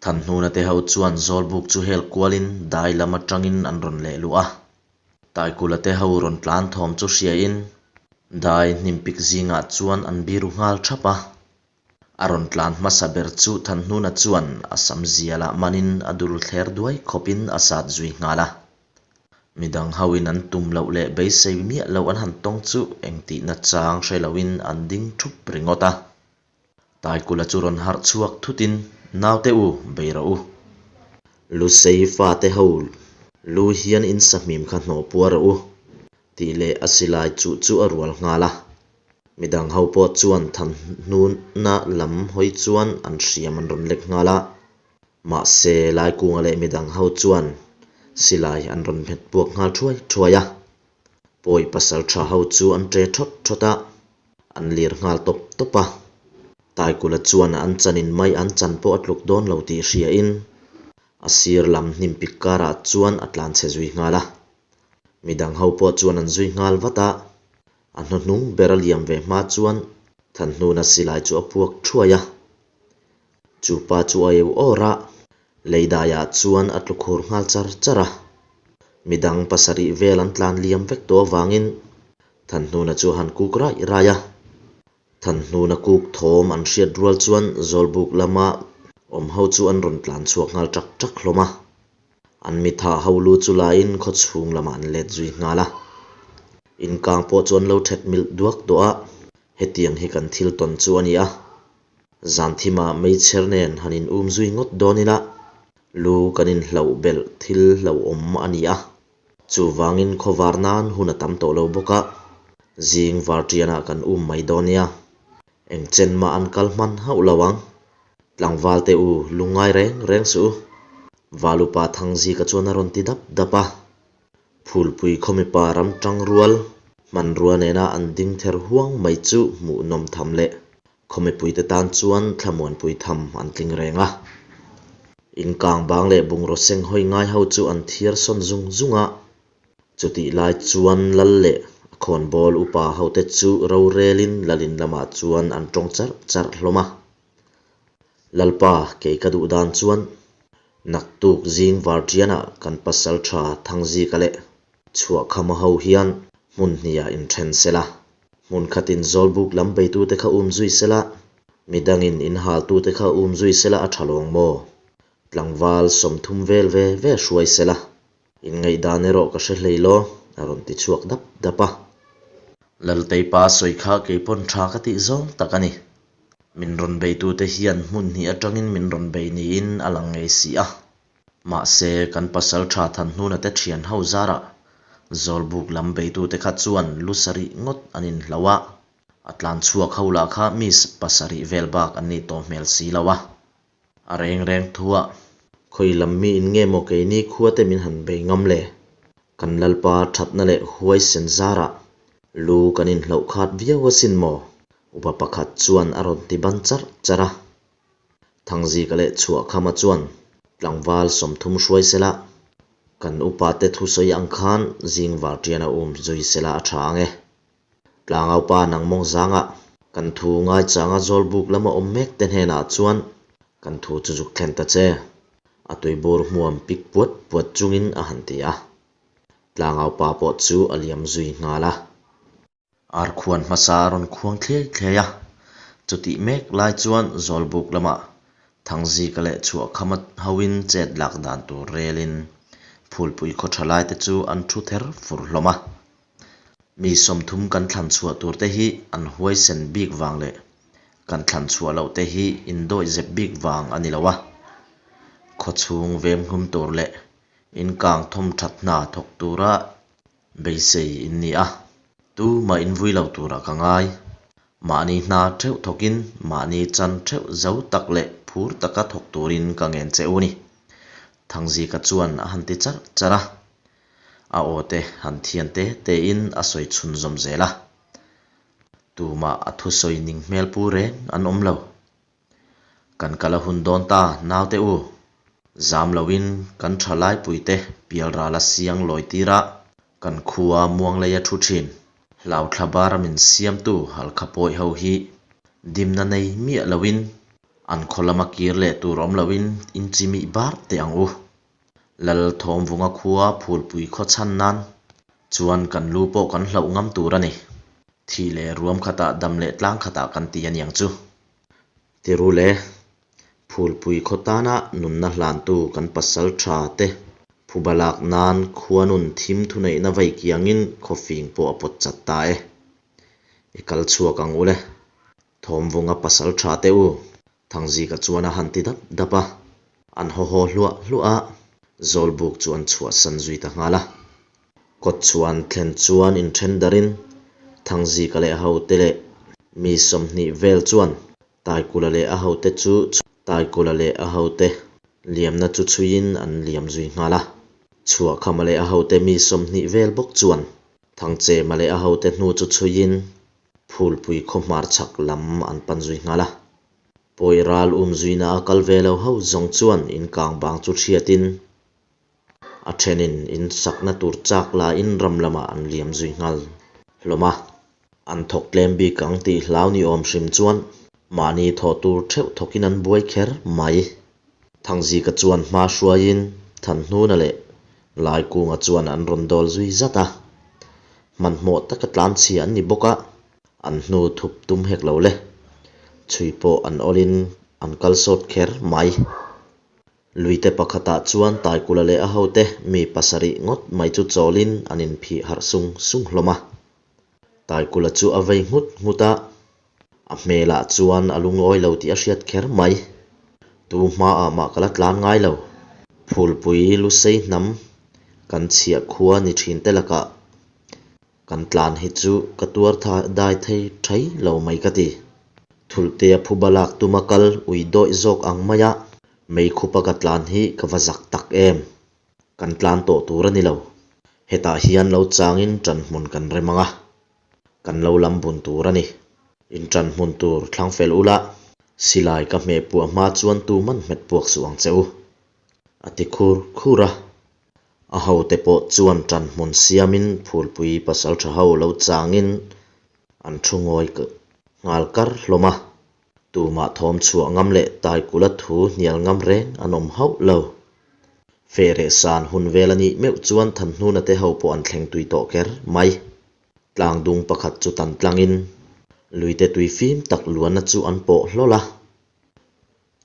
Thanhnuna te ho chuan Zawlbuk chu hel kualin dai lam atangin an rawn leh luh a. Taikula te ho rawn tlan thawm chu hriain dai hnimpik zingah chuan an biru nghal thap a. A rawn tlan hmasa ber chu Thanhnuna chuan a sam zialah manin a dul thler duai khawpin a sat zui nghal a. Midang hoin an tum loh leh beisei miah loh an han tawng chu engtihna chang hre loin an ding thup ringawt a. Taikula chu rawn harh chhuak thutin, Naute u, bei rawh u. Lusei fate ho lu hian in sahmim kha hnawh puar rawh u, tih leh a silai chuh chu a rual nghal a. Midang ho pawh chuan thanhnuna lam hawi chuan an hriam an rawn lek nghal a. Mahse, Laikunga leh midang ho chuan silai an rawn hmet puak nghal thuai thuai a. Pawi pasal tha ho chu an ṭe ṭhawt ṭhawt a, an lir nghal tawp tawp a. Taikula chuan an chanin mai an chan pawh a tluk dawn lo tih hriain a sir lam hnim pik karah chuan a tlan chhe zui nghal a. Midang ho pawh chuan an zui nghal vat a, a hnuhnung ber a liam ve hma chuan Thanhnuna silai chu a puak thuai a. Chu pa chu a eu awr a, leidaiah chuan a tlu khur nghal char char a. Midang pasarih vel an tlan liam vek tawh avangin Thanhnuna chu a han kuk raih raih a. Thanhnuna kuk thawm an hriat rual chuan Zawlbuk lama awm ho chu an rawn tlan chhuak nghal ṭak ṭak hlawm a. An mitha ho lu chu laiin khaw chhung lamah an let zui nghal a. Inkang pawh chu an lo ṭhet milh duak tawh a, hetiang hi kan thil tawn chu a ni a. Zan thimah meichher nen han in um zui ngawt dawn ila, lu kan inhlauh belh thil hlauhawm a ni a. Chuvangin khawvar nan hun a tam tawh lo bawk a, zing varṭianah kan um mai dawn nia. Eng chen mah an kal hman hauh lo ang. Tlangval te u, lungngai reng reng suh u. Valupa Thangzika chuan a rawn ti dap dap a. Phulpui khaw mipa ram tang rual, hmanrua nena an ding ther huang mai chu hmuhnawm tham leh khaw mipuite tan chuan thlamuanpui tham an tling reng a. Inkang bang leh bungraw seng hawi ngai ho chu an thiar sawn zung zung a. Chutih lai chuan lal leh a khawnbawl upa hote chu rorelin lalin lamah chuan an tawng charh charh hlawm a. Lalpa, kei ka duh dan chuan naktuk zing varṭianah kan pasal ṭha Thangzika leh Chhuahkhama ho hian hmun hniah inthen sela, hmun khatin Zawlbuk lam beitute kha um zui sela, midangin inhaltute kha um zui sela a ṭha lawng maw? Tlangval 30 vel ve ve hruai sela. Inngaihdan erawh ka hre hlei law, a rawn ti chhuak dap dap a. Laltei pa sawi kha kei pawn tha ka tih zawng tak a ni. Min rawn beitute hian hmun hnih atangin min rawn bei niin a lang ngei si a. Mahse, kan pasal tha Thanhnuna te thian ho zarah Zawlbuk lam beitute kha chuan lu sarih ngawt an inhlo a, a tlan chhuak ho lah kha mi pasarih vel bak an nih tawh hmel si lo a. A reng reng thuah, Khawi lam mi in nge maw keini khuate min han bei ngam le? Kan Lalpa thatna leh huaisen zarah lu kan inhloh khat viau asin maw? Upa pakhat chuan a rawn ti ban charh charh a. Thangzika leh Chhuahkhama chuan tlangval 30 hruai sela, kan upate thusawi ang khan zing varṭian a um zui sela a ṭha ang e. Tlangaupa nang mawng zangah kan thu ngaichanga Zawlbuk lama awm mek te hnenah chuan kan thu chu zuk thlen ta che. A tuibur hmuam pik puat puat chungin a han ti a. Tlangaupa pawh chu a liam zui nghal a. Arkhuan hmasa a rawn khuang thliai thliai a. Chutih mek lai chuan Zawlbuk lamah Thangzika leh Chhuahkhama hoin chet lak dan tur relin Phulpui khaw tha laite chu an thu ther fur hlawm a. Mi 30 kan thlan chhuah tur te hi an huaisen bik vang leh kan thlan chhuah loh te hi indawih zep bik vang a ni lo a. Khaw chhung vem nghum tur leh inkang thawm that hna thawk tura beisei in ni a, tumah invui lo turah ka ngai. Mahni hna theuh thawkin mahni chan theuh zo tak leh phur taka thawk turin ka ngen che u ni. Thangzika chuan a han ti charh charh a. A aw te han thian te tein a sawi chhunzawm zel a. Tumah a thusawi ning hmel pu reng an awm lo. Kan kal a hun dawn ta naute u. Zam loin kan tha laipuite pialrala siang lawi tir a, kan khua muangleia thu thin. Hlauthla bara min siamtu halkha pawi ho hi dimna nei miah loin an khaw lama kir leh tur awm loin inchimih bar teh ang u. Lal Thawmvunga khua Phulpui khaw chhan nan chuan kan lu pawh kan hlauh ngam tur a ni. Thih leh ruam khatah dam leh tlang khatah kan ti a niang chu. Ti ru le, Phulpui khaw tana nunna hlantu kan pasal tha te phuba lak nan khuanun thim thuneihna vai kiangin khawfing pawh a pawt chat ta e. I kal chhuak ang u le. Thawmvunga pasal tha te u, Thangzika chuan a han ti dap dap a, an haw haw hluah hluah a, Zawlbuk chu an chhuahsan zui ta nghal a. Kawtchhuan thlen chuan inthen darin Thangzika leh a hote leh mi 20 vel chuan Taikula leh a hote chu Taikula leh a hote liamna chu chhuiin an liam zui nghal a. Chhuahkhama leh a hote mi 20 vel bawk chuan Thangchema leh a hote hnu chu chhuiin Phulpui khaw hmar chhak lam an pan zui nghal a. Pawi ral um zuina a kal ve lo ho zawng chuan in kang bang chu hriatin a thenin in sakna tur chak lain ram lamah an liam zui nghal hlawm a. An thawk tlem bik ang tih hlau ni awm hrim chuan mahni thawh tur theuh thawkin an buai kher mai. Thangzika chuan hma hruaiin Thanhnuna leh. Laikunga chuan an rawn dawl zui zat a, hmanhmawh taka tlanchhia an ni bawk a, an hnu thup tum hek lo le. Chhui pawh an awlin an kal sawt kher mai. Luite pakhatah chuan Taikula leh a hote mi pasarih ngawt mai chu chawlin an inphih harh sung sung hlawm a. Taikula chu a vei nghut nghut a, a hmelah chuan a lungawi lo tih a hriat kher mai. Tu hmaah mah ka la tlan ngai lo. Phulpui Lusei hnam kan chhiah khua ni thin te lakah kan tlan hi chu ka tuar dai thei thai lo mai ka ti. Thulhtea phuba lak tuma kal ui dawih zawk ang maia meikhupa ka tlan hi ka va zak tak em. Kan tlan tawh tur a ni lo. Hetah hian lo changin ṭanhmun kan rem ang a, kan lo lam bun tur a ni. In ṭanhmun tur thlang fel ula, silai ka hmeh puah hma chuan tuman hmet puak suh ang che u, a ti khur khur a. A hote pawh chuan ṭanhmun siamin phulpui pasalṭha ho lo changin an thu ngawi nghal kar hlawm a. Tumah thawm chhuah ngam leh Taikula thu hnial ngam reng an awm hauh lo. Fehreh san hun vel a nih meuh chuan Thanhnuna te ho pawh an thleng tui tawh kher mai. Tlangdung pakhat chu tan tlangin luite tui fim tak luanna chu an pawh hlawl a.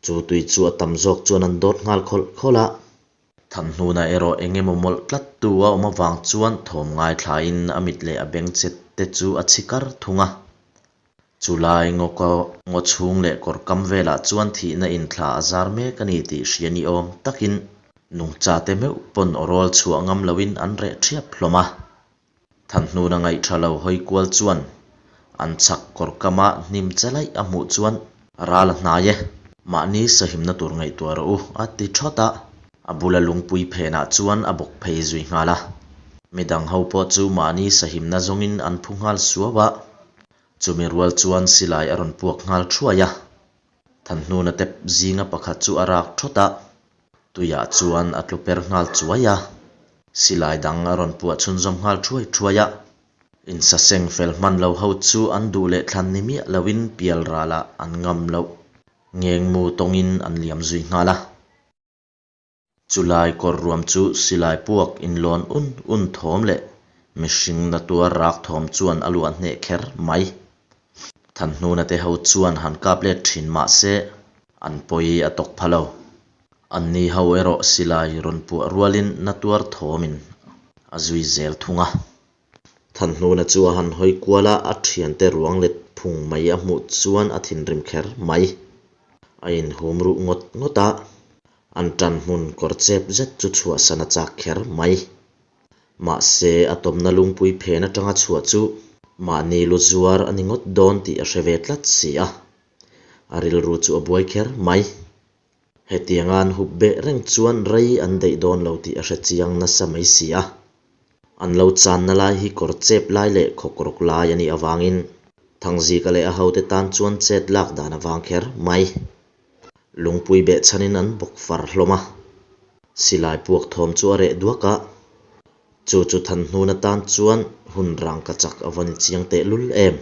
Chu tui chu a tam zawk chuan an dawt nghal khawlh khawlh a. Thanhnuna erawh eng emaw mawlh tlat tu a awm avang chuan thawm ngaithlain a mit leh a beng che te chu a chhi kar thung a. Chulai ngaw ngaw chhung leh kawr kam velah chuan thihna inthla a zar mek a ni tih hria ni awm takin nungcha te meuh pawn aw rawl chhuah ngam loin an reh ṭhiap hlawm a. Thanhnuna ngaihṭha lo hawi kual chuan an chhak kawr kama hnim che laih a hmuh chuan ral a hnai e, mahni sahimna tur ngaihtuah rawh u a ti ṭhawt a, a bula lungpui phenah chuan a bawk phei zui nghal a. Midang ho pawh chu mahni sahimna zawngin an phu nghal suau a, chumi rual chuan silai a rawn puak nghal ṭhuai a. Thanhnuna tep zinga pakhat chu a rak ṭhawt a, tuiah chuan a tlu per nghal chuai a. Silai dang a rawn puah chhunzawm nghal ṭhuai ṭhuai a. Insaseng fel hman lo ho chu an duh leh thlan ni miah loin pial ralah an ngam loh ngengmu tawngin an liam zui nghal a. Chulai kawr ruam chu silai puak inlawn un un thawm leh mihring na tuar rak thawm chuan a luah hneh kher mai. Thanhnuna te ho chuan han kap let thin mah se an pawi a tawk pha lo. Anni ho erawh silai rawn puah rualin na tuar thawmin a zui zel thung a. Thanhnuna chu a han hawi kual a, a thiante ruang let phung mai a hmuh chuan a thinrim kher mai. A inhum ruh ngawt ngawt a, an tan hmun kawr chep zet chu chhuahsan a chak kher mai. Mahse, a tawmna lungpui phen atanga chhuah chu mahni lu zuar a ni ngawt dawn tih a hre ve tlat si a, a rilru chu a buai kher mai. Hetianga an hup beh reng chuan rei an daih dawn lo tih a hre chiang nasa mai si a. An lo channa lai hi kawr chep lai leh khawk rawk lai a nih avangin Thangzika leh a hote tan chuan chet lak dan avang kher mai. Lungpui beh chhanin an bawk far hlawm a. Silai puak thawm chu a reh duak a. Chu chu Thanhnuna tan chuan hun rang ka chak a va ni chiang tehlul em.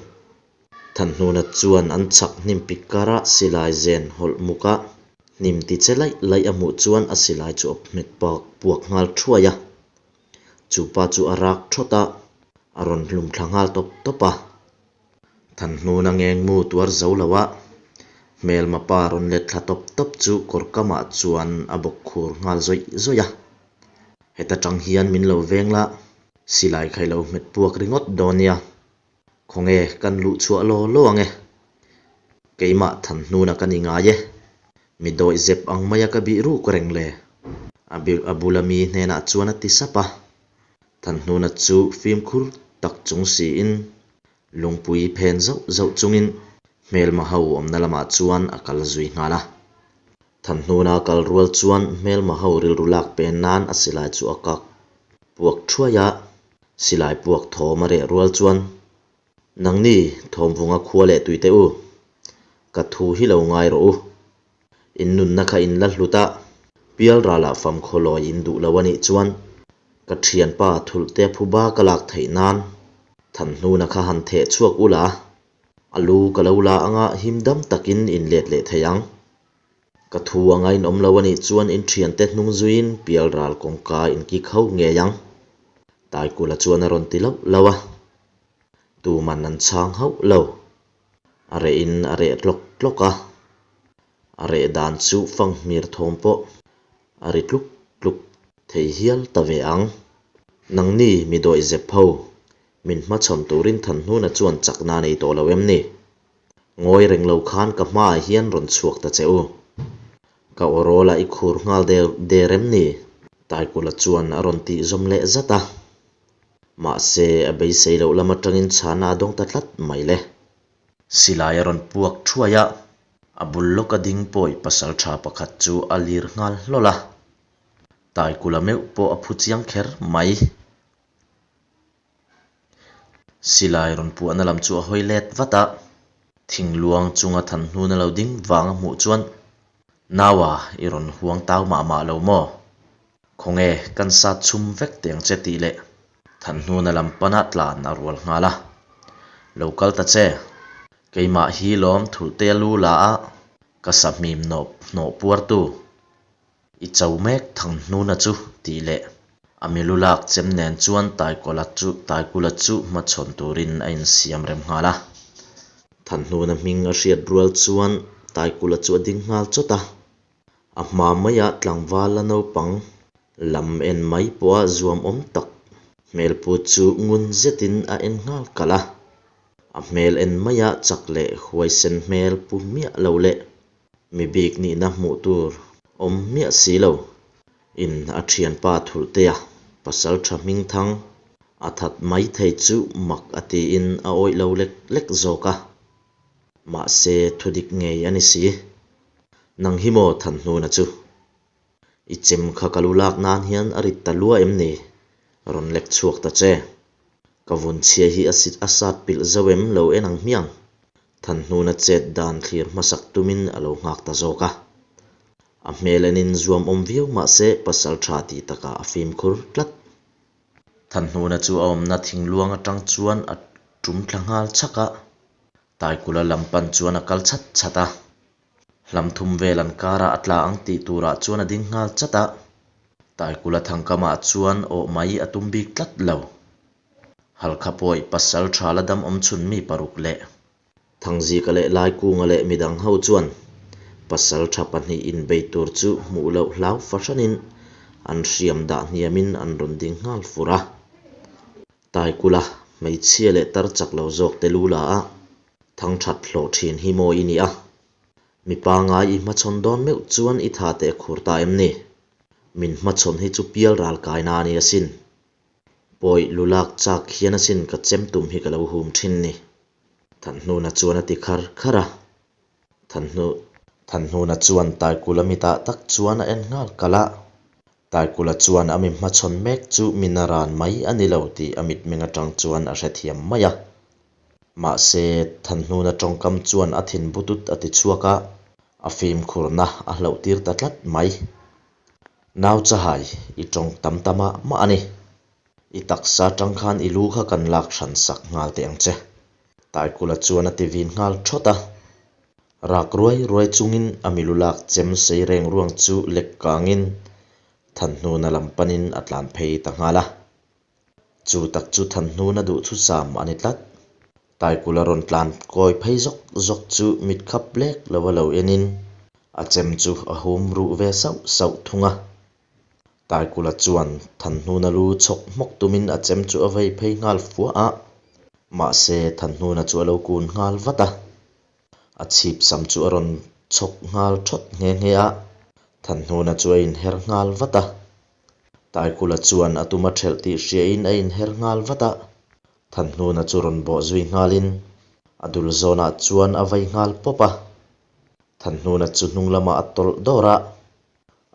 Thanhnuna chuan an chhak hnim pik kara silai zen hawlh muk a, hnim ti che laih laih a hmuh chuan a silai chu a hmet puak nghal thuai a. Chu pa chu a rak thawt a, a rawn hlum thla nghal tawp tawp a. Thanhnuna ngengmu tuar zo lo a, hmelma pa rawn let thla tawp tawp chu kawr kamah chuan a bawk khur nghal zawih zawih a. Heta tang hian min lo veng la, silai khai lo hmet puak ringawt dawn nia. Khawnge kan luh chhuah law law ang e? Keimah Thanhnuna ka ni ngai e. Mi dawih zep ang maia ka bih ruk reng le. A a bula mi hnenah chuan a ti sap a. Thanhnuna chu fimkhur tak chung siin lungpui phen zauh zauh chungin hmelma ho awmna lamah chuan a kal zui nghal a. Thanhnuna kal rual chuan hmelma ho rilru lak pen nan a silai chu a kak puak thuai a. Silai puak thawm a reh rual chuan, Nangni thawmvunga khua leh tui teh u, ka thu hi lo ngai rawh u. In nunna kha in la hlut a, pial ralah fam khawlawi in duh lo a nih chuan ka thianpa thulhte phuba ka lak theih nan Thanhnuna kha han theh chhuak u la, a lu ka lo la anga him dam takin in let leh thei ang. Ka thu anga in awm lo a nih chuan in thiante hnung zuiin pialral kawngka in kik ho ngei ang. Taikula chuan a rawn ti lauh lauh a. Tuman an chhang hauh lo. A reh in a reh tlawk tlawk a. A reh dan chu fanghmir thawm pawh a ri tluk tluk thei hial ta ve ang. Nangni mi dawih zep ho, min hmachhawn turin Thanhnuna chuan chakna a nei tawh lo em ni? Ngawi reng lo khan ka hmaah hian rawn chhuak ta che u. Ka aw rawlah i khur nghal der der em ni? Taikula chuan a rawn tih zawm leh zat a. Mahse, a beisei loh lam atangin chhana a dawng ta tlat mai le. Silai a rawn puak thuai a, a bul lawka ding pawi pasal tha pakhat chu a lir nghal hlawl a. Taikula meuh pawh a phu chiang kher mai. Silai rawn puahna lam chu a hawi let vat a, thingluang chunga thanhnuna lo ding vang a hmuh chuan, Naua, i rawn huang tau mah mah lo maw? Khawnge, kan sat chhum vek teh ang che tih leh thanhnuna lam pana tlan a rual nghal a. Lo kal ta che, keimah hi lawm thulhte a lu la a, ka sahmim nawp hnawh puartu. I cho mek Thangnuna chu tih leh a milu lak chem nen chuan Taikawla chu Taikula chu hmachhawn turin a insiam rem nghal a. Thangnuna hming a hriat rual chuan Taikula chu a ding nghal chawt a. A hma maia tlangval la naupang lam en mai pawha zuam awm tak hmelpu chu ngun zetin a en nghal kalh a. A hmel en maia chak leh huaisen hmel pu miah lo leh Mi bik nihna hmuh tur awm miah si lo. In a thianpa Thulhtea pasal tha hming thang a that mai thei chu mak a tiin a awih lo lek lek zawk a. Mahse thudik ngei a ni si. Nang hi maw Thanhnuna chu? I chem kha ka lu lak nan hian a rit ta lua em ni? Rawn lek chhuak ta che. Ka vun chhia hi a sit a sat pilh zo em lo en ang hmiang? Thanhnuna chet dan thlir hmasak tumin a lo nghak ta zawk a. A hmel enin zuam awm viau mah se pasal tha tih takah a fimkhur tlat. Thanhnuna chu a awmna thingluang atang chuan a tum thla nghal chhak a. Taikula lam pan chuan a kal chhat chhat a. Hlam thum vel an karah a tla ang tih turah chuan a ding nghal chat a, Taikula thangkamah chuan awh mai a tum bik tlat lo. Halkha pawih pasal tha la dam awm chhun mi paruk leh Thangzika leh Laikunga leh midang ho chuan pasal tha pahnih inbei tur chu hmuh loh hlau fahranin an hriam dah hniamin an rawn ding nghal fur a. Taikula hmeichhia leh tar chak lo zawk te lu la a, Thang that hlawh thin hi maw i nih a? Mi pangai i hmachhawn dawn meuh chuan i tha teh khur ta em ni? Min hmachhawn hi chu pial ral kaina a ni asin. Pawi lu lak chak hian asin ka chem tum hi ka lo hum thin ni. Thanhnuna chuan a ti khar khar a. Thanhnu Thanhnuna chuan Taikula mitah tak chuan a en nghal kalh a. Taikula chuan a mi hmachhawn mek chu mi naran mai a ni lo tih a mitmeng atang chuan a hrethiam mai a. Mahse, Thanhnuna tawngkam chuan a thin butut a ti chhuak a, a fimkhurna a hlauh tir ta tlat mai. Nau chahai, i tawng tam ta mah mah a ni. I taksa atang khan i lu kha kan lak hran sak nghal teh ang che. Taikula chuan a ti vin nghal thawt a. Rak ruai ruai chungin a milu lak chem sei reng ruang chu lek kangin Thanhnuna lam panin a tlan phei ta nghal a. Chu tak chu Thanhnuna duhthusam a ni tlat. Taikula rawn tlan kawi phei zawk zawk chu mit khap lek lo a lo enin a chem chu a hum ruh ve sauh sauh thung a. Taikula chuan Thanhnuna lu chhawk hmawk tumin a chem chu a vei phei nghal fua a, mahse Thanhnuna chu a lo kun nghal vat a. A chhip sam chu a rawn chhawk nghal thawt nghe nghe a, Thanhnuna chu a inher nghal vat a. Taikula chuan a tum a thelh tih hriain a inher nghal vat a, Thanhnuna chu rawn bawh zui nghalin a dul zawnah chuan a vei nghal pawp a. Thanhnuna chu hnung lamah a tawlh dawr a,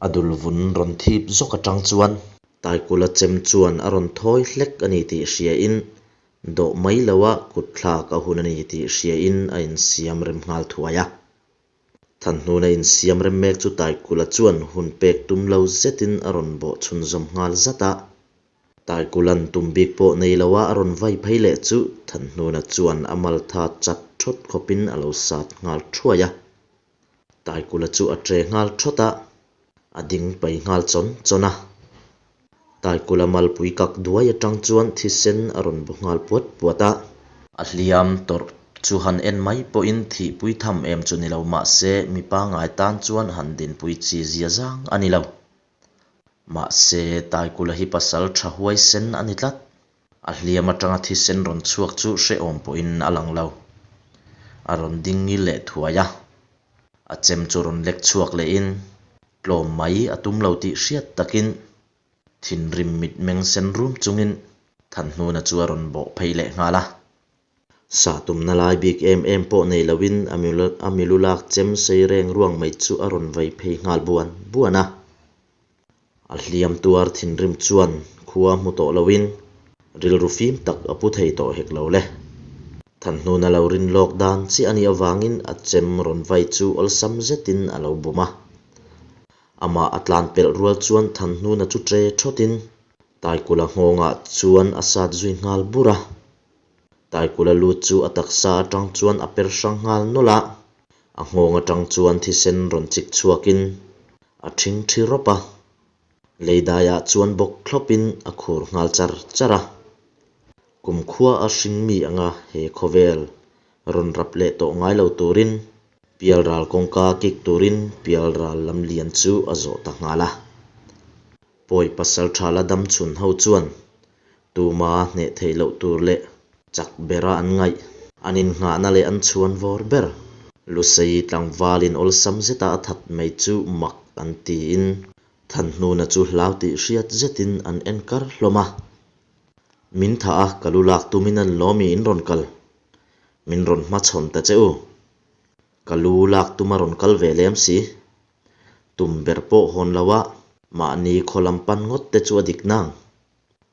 a dul vun rawn thip zawk atang chuan Taikula chem chuan a rawn thawi hlek a ni tih hriain dawh mai loa kut thlak a hun a ni tih hriain a insiam rem nghal thuai a. Thanhnuna insiam rem mek chu Taikula chuan hun pek tum lo zetin a rawn bawh chhunzawm nghal zat a. Taikulan tum bik pawh nei loa a rawn vai phei leh chu Thanhnuna chuan a maltha chat thawt khawpin a lo sat nghal thuai a. Taikula chu a ṭe nghal ṭhawt a, a ding pai nghal chawn chawn a. Taikula malpui kak duai aṭang chuan thisen a rawn bu nghal puat puat a. A hliam tawrh chu han en mai pawhin thihpui tham em chu ni lo mah se mi pangngai tan chuan han dinpui chi zia zang a ni lo. Mahse, Taikula hi pasal tha huaisen a ni tlat. A hliam atanga thisen rawn chhuak chu hrehawm pawhin a lang lo. A rawn ding ngil leh thuai a. A chem chu rawn lek chhuak lehin tlawm mai a tum lo tih hriat takin thinrim mitmeng sen rum chungin Thanhnuna chu a rawn bawh phei leh nghal a. Sa tumna lai bik em em pawh nei loin a milu lak chem sei reng ruang mai chu a rawn vei phei nghal buan buan a. A hliam tuar thinrim chuan khua hmu tawh loin rilru fim tak a pu thei tawh hek lo le. Thanhnuna lo rin lawk dan chiah a nih avangin a chem rawn vai chu awlsam zetin a lo bum a. Amah a tlan pelh rual chuan Thanhnuna chu ṭe ṭhawtin Taikula nghawngah chuan a sat zui nghal bur a. Taikula lut chu a taksa atang chuan a per hrang nghal nawlh a, a nghawng atang chuan thisen rawn chik chhuakin a ṭhing ṭhi rawp a. Leidaiah chuan bawk thlawpin a khur nghal char char a. Kumkhua a hring mi anga he khawvel rawn rap leh tawh ngai lo turin Pialral kawngka kik turin Pialral lam lian chu a zawh ta nghal a. Pawi pasal tha la dam chhun ho chuan tuma hneh theih loh tur leh chak bera an ngaih, an innghahna leh an chhuan vawr ber. Lusei tlangvalin awlsam zeta a that mai chu mak an tiin Thanhnuna chu hlau tih hriat zetin an en kar hlawm a. Min thah a, ka lu lak tumin an lawmi in rawn kal. Min rawn hmachhawn ta che u. Ka lu lak tuma rawn kal ve lem si. Tum ber pawh hawn lo a, mahni khaw lam pan ngawt te chu a dik nang.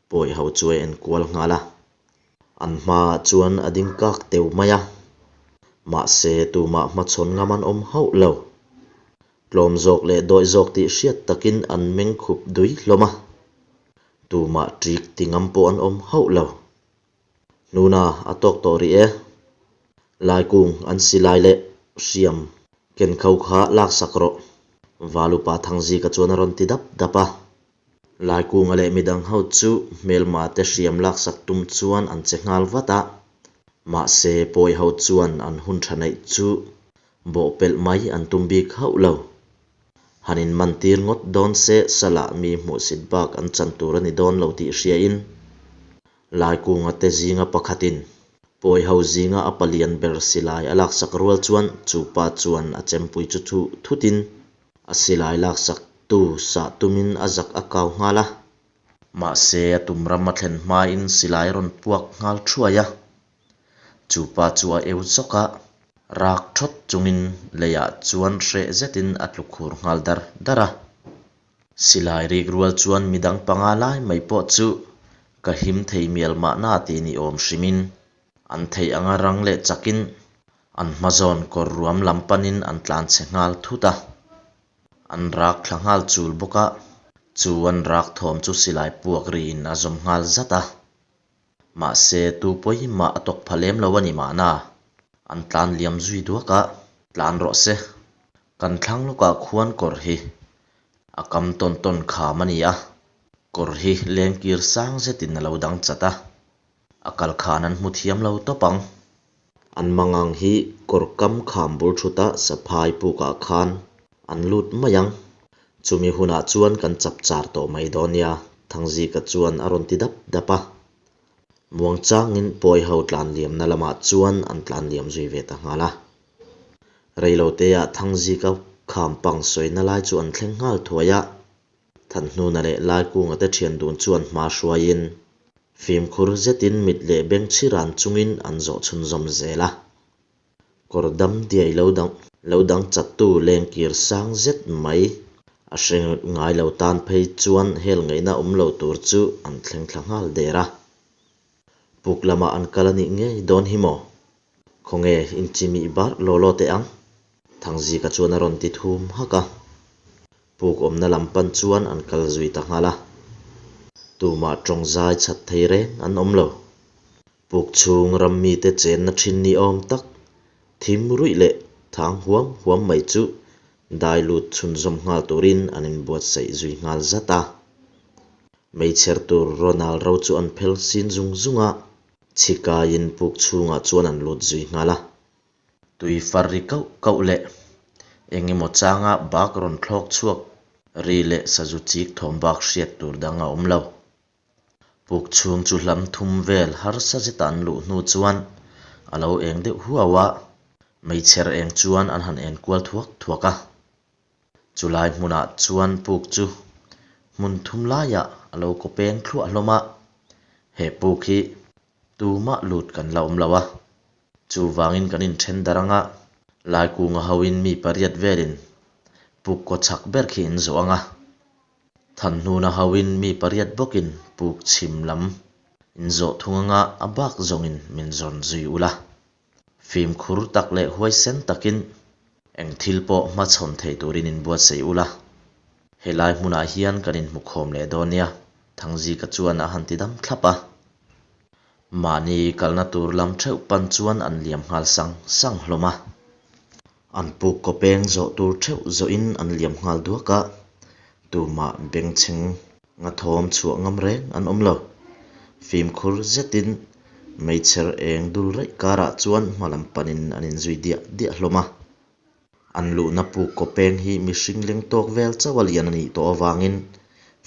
Pawi ho chu a en kual nghal a. An hmaah chuan a ding kak teu mai a. Mahse, tumah hmachhawn ngam an awm hauh lo. Tlawm zawk leh dawih zawk tih hriat takin an meng khup dui hlawm a. Tumah ṭik ti ngam pawh an awm hauh lo. Hnuna a tawk tawh rih e. Laikung an silai leh hriam ken kho kha laksak rawh. Valupa Thangzika chuan a rawn ti dap dap a. Laikunga leh midang ho chu hmelma te hriam laksak tum chuan an che nghal vat a. Mahse pawi ho chuan an hun tha neih chu bawhpelh mai an tum bik hauh lo. Han inmantir ngawt dawn se salah mi hmuhsit bak an chan tur a ni dawn lo tih hriain Laikunga te zinga pakhatin pawi ho zinga a palian ber silai a laksak rual chuan chu pa chuan a chempui chu thuh thutin a silai laksak tu sah tumin a zak a kau nghal a. Mahse a tum ram a thlen hmain silai a rawn puak nghal thuai a. Chu pa chu a eu zawk a, rak thawt chungin leiah chuan hreh zetin a tlu khur nghal dar dar a. Silai rik rual chuan midang panga lai mai pawh chu ka him thei mial mahna tih ni awm hrimin an theih anga rang leh chakin an hma zawn kawr ruam lam panin an tlan chhe nghal thut a. An rak thla nghal chul bawk a, chu an rak thawm chu silai puak riin a zawm nghal zat a. Mahse, tu pawimah a tawk pha lem lo a ni mahna. An tlan liam zui duak a, tlan rawh se. Kan thlang lawkah khuan kawr hi a kam tawn tawn kham a ni a, kawr hi lengkir sang zetin a lo dang chat a, a kal khan an hmu thiam lo tawp ang. An mangang hi kawr kam kham bul thut a saphai pukah khan an lut mai ang. Chumi hunah chuan kan chap char tawh mai dawn nia, Thangzika chuan a rawn ti dap dap a. Muangchangin pawi ho tlan liamna lamah chuan an tlan liam zui ve ta nghal a. Reiloteah Thangzika kham pang sawina lai chu an thleng nghal thuai a. Thanhnuna leh Laikunga te thian dun chuan hma hruaiin fimkhur zetin mit leh beng chhiran chungin an zawh chhunzawm zel a. Kawr dam diai lo dang lo dang chattu lengkir sang zet mai a hre ngai lo tan phei chuan hel ngaihna awm lo tur chu an thleng thla nghal der a. Puk lamah an kal a nih ngei dawn hi maw? Khawnge inchimih bar law law teh ang? Thangzika chuan a rawn ti thum hak a. Puk awmna lam pan chuan an kal zui ta nghal a. Tumah tawng zai chhat thei reng an awm lo. Puk chhung ram mite chenna thin ni awm tak, thim ruih leh thang huam huam mai chu Dai lut chhunzawm nghal turin an inbuatsaih zui nghal zat a. Meichher tur Ronald ro chu an phel sin zung zung a, chhikaiin puk chhungah chuan an lut zui nghal a. Tui far ri kauh kauh leh eng emaw changa bak rawn thlawk chhuak ri leh sazu chik thawm bak hriat tur dang a awm lo. Puk chhung chu hlam thum vel harsa zeta an luh hnu chuan a lo eng deuh huau a, meichher eng chuan an han en kual thuak thuak a. Chulai hmunah chuan puk chu hmun thum laiah a lo kaw peng thluah hlawm a, he puk hi tumah lut kan la awm lo a, chuvangin kan inthen darh anga Laikunga hoin mi pariat velin puk kaw chhak ber khi in zawh ang a. Thanhnuna hoin mi pariat bawkin puk chhim lam in zawh thung anga a bak zawngin min zawn zui ula. Fimkhur tak leh huaisen takin eng thil pawh hmachhawn thei turin inbuatsaih ula. Helai hmunah hian kan inhmukhawm leh dawn nia, Thangzika chuan a han ti dam thlap a. Mahni kalna tur lam theuh pan chuan an liam nghal sang sang hlawm a. An puk kaw peng zawh tur theuh zawhin an liam nghal duak a, tumah bengchheng nga thawm chhuah ngam reng an awm lo. Fimkhur zetin meichher eng dul raih karah chuan hma lam panin an inzui diah diah hlawm a. An luhna puk kaw peng hi mihring leng tawk vel chauh a lian a nih tawh avangin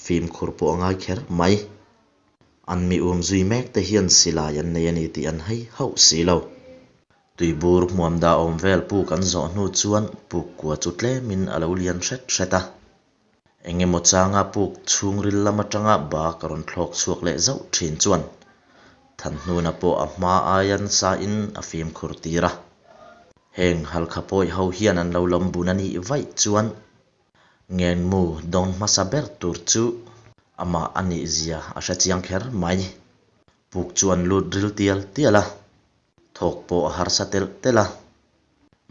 fimkhur pawh a ngai kher mai. An mi um zui mek te hian silai an nei a ni tih an hei hauh si lo. Tuibur hmuam dah awm vel puk an zawh hnu chuan puk kua chu tlemin a lo lian hret hret a. Eng emaw changa puk chhungril lam atanga bak a rawn thlawk chhuak leh zauh thin chuan Thanhnuna pawh a hma aia nasa in a fimkhur tir a. Heng Halkha pawi ho hian an lo lawm bun a nih vaih chuan Ngenmu dawng hmasa ber tur chu amah a nih zia a hre chiang kher mai. Puk chu an lut ril tial tial a, thawk pawh a harsa telh telh a,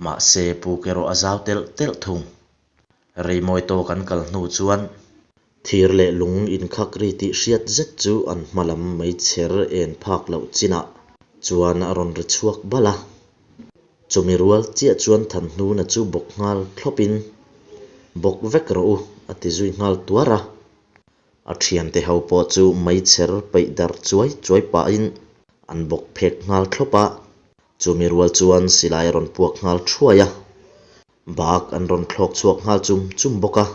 mahse puk erawh a zau telh telh thung. Reimawi tawk an kal hnu chuan thir leh lung inkhak ri tih hriat zet chu an hma lam meichher en phak loh chinah chuan a rawn ri chhuak bal a. Chumi rual chiah chuan Thanhnuna chu bawk nghal thlawpin, Bawk vek rawh u, a ti zui nghal tuar a. A thiante ho pawh chu meichher peih darh chuai chuai pahin an bawk phek nghal thlawp a. Chumi rual chuan silai a rawn puak nghal thuai a. Bak an rawn thlawk chhuak nghal chum chum bawk a.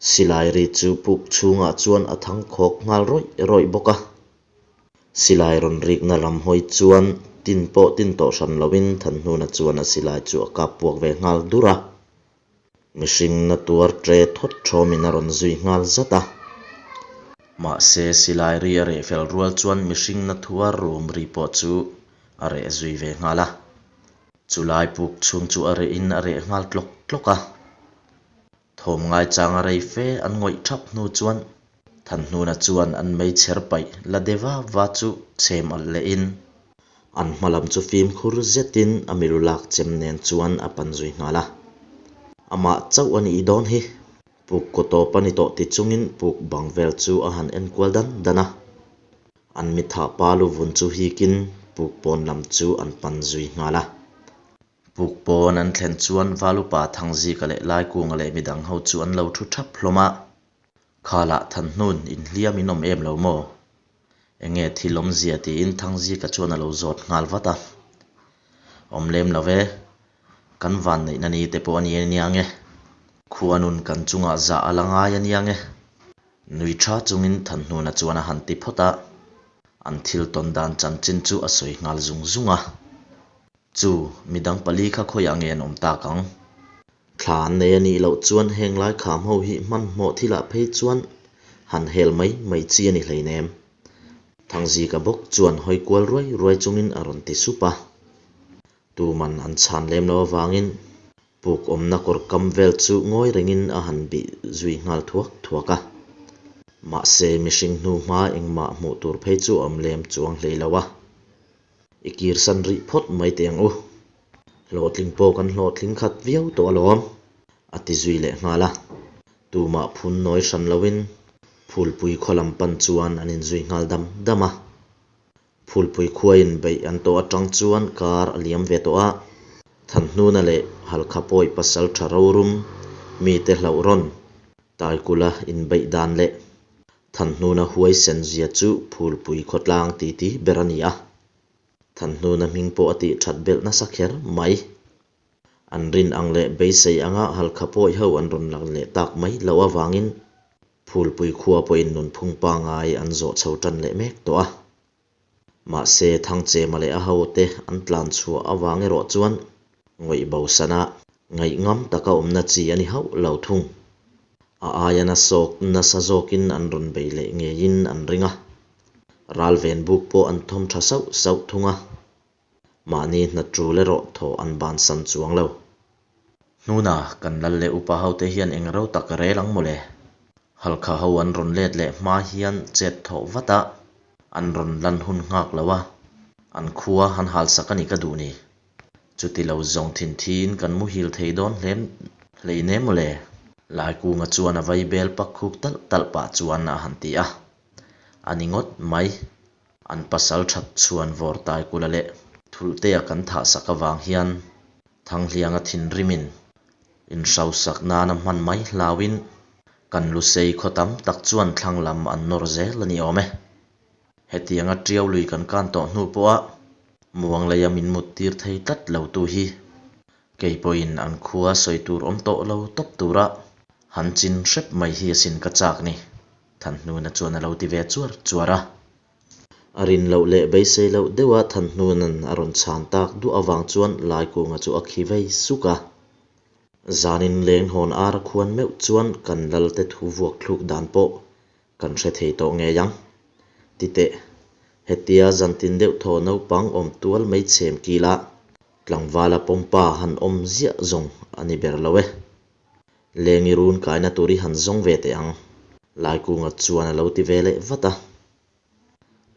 Silai ri chu puk chhungah chuan a thang khawk nghal rawih rawih bawk a. Silai rawn rikna lam hawi chuan tin pawh tin tawh hran loin Thanhnuna chuan a silai chu a kap puak ve nghal dur a. Mihring na tuar ṭe thawt ṭhawmin a rawn zui nghal zat a. Mahse, silai ri a reh fel rual chuan mihring na thuar rum ri pawh chu a reh zui ve nghal a. Chulai puk chhung chu a rehin a reh nghal tlawk tlawk a. Thawm ngaichanga rei fe an ngawih thap hnu chuan Thanhnuna chuan an meichher paih la de va va chu chhem alh lehin an hma lam chu fimkhur zetin a milu lak chem nen chuan a pan zui nghal a. Amah chauh a nih dawn hi. Puk kaw tawp a ni tawh ti chungin puk bang vel chu a han enkual dan dan a. An mitha pa luvun chu hikin puk pawn lam chu an pan zui nghal a. Puk pawn an thlen chuan Valupa Thangzika leh Laikunga leh midang ho chu an lo thu thap hlawm a. Khalah Thanhnun inhliam in awm em lo maw? Enge thil awmzia tiin Thangzika chuan a lo zawt nghal vat a. Awm lem lo ve, kan vanneihna ni te pawh a ni ania nge. Khuanun kan chungah zah a la ngai ania nge. Nui tha chungin Thanhnuna chuan a han ti phawt a, an thil tawn dan chanchin chu a sawi nghal zung zung a. Chu, midang pali kha khawiah nge an awm tak ang? Thla an nei a nih loh chuan heng lai kham ho hi hmanhmawh thilah phei chuan han hel mai mai chi a ni hleinem. Thangzika bawk chuan hawi kual ruai ruai chungin a rawn ti sup a. Tuman an chhan lem lo avangin puk awmna kawr kam vel chu ngawi rengin a han bih zui nghal thuak thuak a. Mahse, mihring hnu hma engmah hmuh tur phei chu a awm lem chuang hlei lo a. I kirsan rih phawt mai teh ang u. Hlawhtling pawh kan hlawhtling khat viau tawh alawm, a ti zui leh nghal a. Tumah phun nawi hran loin Phulpui khaw lam pan chuan an inzui nghal dam dam a. Phulpui khuain beih an tawh atang chuan kar a liam ve tawh a. Thanhnuna leh Halkha pawi pasal tha rorum Mite hlauh rawn Taikula inbeih dan leh Thanhnuna huaisen zia chu Phulpui khawtlang titi ber a ni a. Thanhnuna hming pawh a tih that belh nasa kher mai. An rin ang leh beisei anga Halkha pawi ho an rawn lang leh tak mai loh avangin Phulpui khua pawhin nunphung pangngai an zawh chho tan leh mek tawh a. Mahse, Thangchema leh a hote an tlan chhuah avang erawh chuan ngawih bosana ngaihngam taka awmna chi a ni hauh lo thung. A aia nasawk nasa zawkin an rawn bei leh ngeiin an ring a. Ralven buk pawh an thawm tha sauh sauh thung a. Mahni hna tul erawh thawh an bansan chuang lo. Hnuna kan lal leh upa hote hian eng ro tak rel ang mawle? Halkha ho an rawn let leh hma hian chet thawh vat a, an rawn lan hun nghak lo a, an khua han halsak a ni ka duh ni. Chuti lo zawng thin thiin kan muhil thei dawn hle hleinem mawle? Laikunga chuan a vaibel pak khuk talh talh pah chuan a han ti a, a ni ngawt mai. An pasal that chhuan vawr Taikula leh Thulhtea kan thahsak avang hian Thanghlianga thinrimin inhrosak nana hman mai hlauin kan Lusei khaw tam tak chuan thlang lam an nawr zel a ni awm e. Hetianga tiau lui kan kan tawh hnu pawha muangleia min mut tir thei tlat lo tu hi kei pawhin an khua sawi tur awm tawh lo tawp tura han chin hrep mai hi asin ka chak ni, Thanhnuna chuan a lo ti ve chuar chuar a. A rin loh leh beisei loh deuha Thanhnuna'n a rawn chhan tak duah avang chuan Laikunga chu a khi vei suk a. Zanin leng hawn ar a khuan meuh chuan kan Lalte thu vuak thluk dan pawh kan hre thei tawh ngei ang. Ti teh, hetia zantin deuh thaw naupang awm tual mai chhem kila tlangvala pawmpa han awm ziah zawng a ni ber lo e. Lengi run kaina tur i han zawng ve teh ang, Laikunga chuan a lo ti ve leh vat a.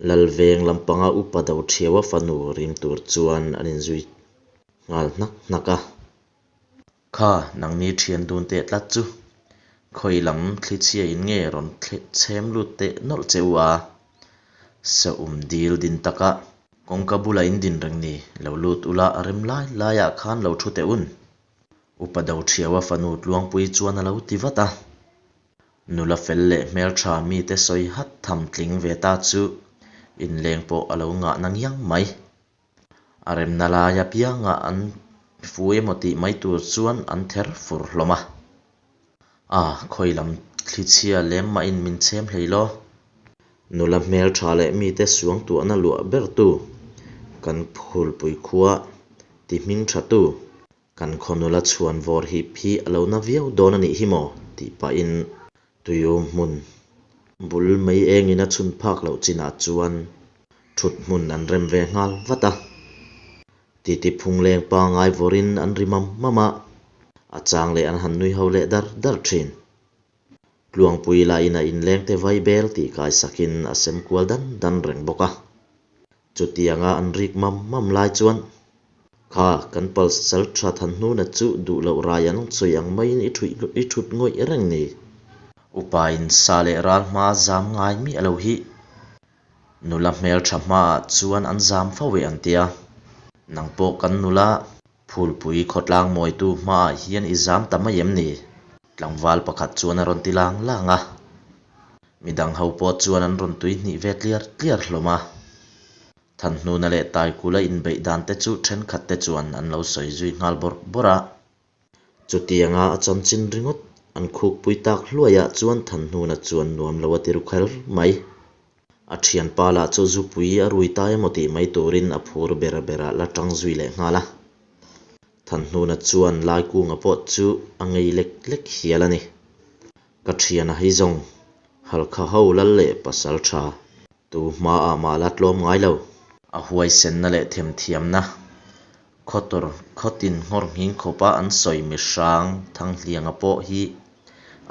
Lalveng lampanga upa do thiau a fanu rim tur chuan an inzui nghal hnak hnak a. Kha, nangni thian dun teh tlat chu, khawi lam thlichhia in nge rawn chhem lut teh nawlh che u a? Saum dil din taka kawngka bula in din reng ni, lo lut ula rem lai laiah khan lo thu teh un. Upa do thiau a fanu Tluangpui chuan a lo ti vat a. Nula fel leh hmeltha mite sawi hat tham tling ve ta chu inleng pawh a lo ngah na ngiang mai. A remna lai apiangah an fu emaw tih mai tur chuan an ther fur hlawm a. A, khawi lam thlichhia lem mahin min chhem hlei law. Nula hmeltha leh mite suangtuahna luah bertu kan phulpui khua ti hming thatu Kan khaw nula chhuan vawr hip hi a lo na viau dawn a nih hi maw? tih pahin tuium hmun bul mei engin a chhun phak loh chinah chuan thut hmun an rem ve nghal vat a. Titi phung leng pangngai vawrin an ri mam mam a, a chang leh an han nui ho leh dar dar thin. Tluangpui lahin a inlengte vai bel tih kaisakin a sem kual dan dan reng bawk a. Chutianga an rik mam mam lai chuan, Kha, kan palsal tha Thanhnuna chu duh loh rai an sawi ang maiin i thuih i thut ngawih reng ni. Upain sa leh ral hma zam ngai miah lo hi nula hmeltha hmaah chuan an zam fo e an tia. Nang pawh kan nula Phulpui khawtlang mawitu hmaah hian i zam ta mai em ni? Tlangval pakhat chuan a rawn ti lang lang a. Midang ho pawh chuan an rawn tui hnih ve tliar tliar hlawm a. Thanhnuna leh Taikula inbeih dan te chu thenkhat te chuan an lo sawi zui nghal bawrh bawrh a. Chutianga a chanchin ringawt an khukpui tak hluaiah chuan Thanhnuna chuan nuam lo a ti ru kher mai. A thianpa lah chu zupui a rui ta emaw tih mai turin a phur ber berah la tang zui leh nghal a. Thanhnuna chuan Laikunga pawh chu a ngei lek lek hial a ni. Ka thiana hi zawng, Halkha ho lal leh pasal tha, tu hmaah mah la tlawm ngai lo. A huaisenna leh themthiamna, khawtawr khawtin nghawr nghing khawpa an sawi mihrang Thanghlianga pawh hi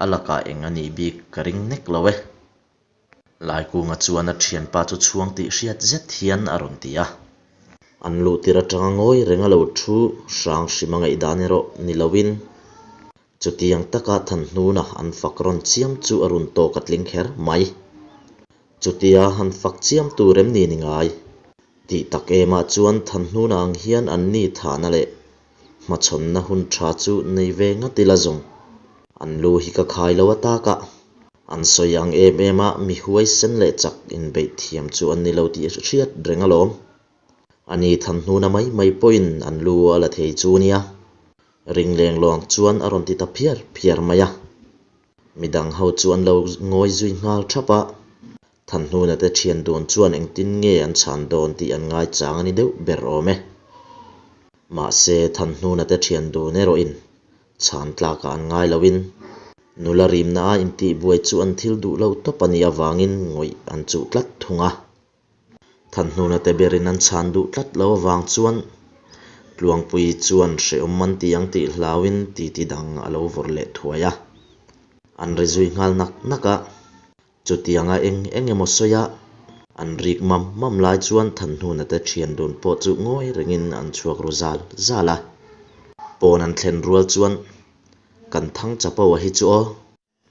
a lakah eng a nih bik ka ring nek lo e. Laikunga chuan a thianpa chu chhuang tih hriat zet hian a rawn ti a. An luh tir atanga ngawi reng a lo thu hrang hrim a ngaihdan erawh ni loin chutiang taka Thanhnuna an fak rawn chiam chu a run tawk a tling kher mai. Chutia han fak chiam tur em ni ni ngai? Tih tak emah chuan Thanhnuna ang hian an ni thahna leh hmachhawnna hun tha chu nei ve ngat ila zawng. An lu hi ka khai lo a takah. An sawi ang em em a, mi huaisen leh chak inbeih thiam chu an ni lo tih hriat reng alawm. A ni Thanhnuna mai mai pawhin an lu a la thei chu nia. Ring leng lawng chuan a rawn ti ta phiar phiar mai a. Midang ho chu an lo ngawi zui nghal thap a. Thanhnuna te thian dun chuan engtin nge an chhan dawn tih an ngaichang a ni deuh ber awm e. Mahse, Thanhnuna te thian dun erawhin chhan tlakah an ngai loin nula rimna a intihbuai chu an thil duh lo tawp a nih avangin ngawih an chuh tlat thung a. Thanhnuna te berin an chhan duh tlat lo avang chuan Tluangpuii chuan hrehawm an ti ang tih hlauin titi dang a lo vawrh leh thuai a. An ri zui nghal nak nak a. Chutianga eng eng emaw sawi a, an rik mam mam lai chuan Thanhnuna te thian dun pawh chu ngawi rengin an chhuak ru zal zal a. Pawn an thlen rual chuan kan thang chapo a hi chu aw.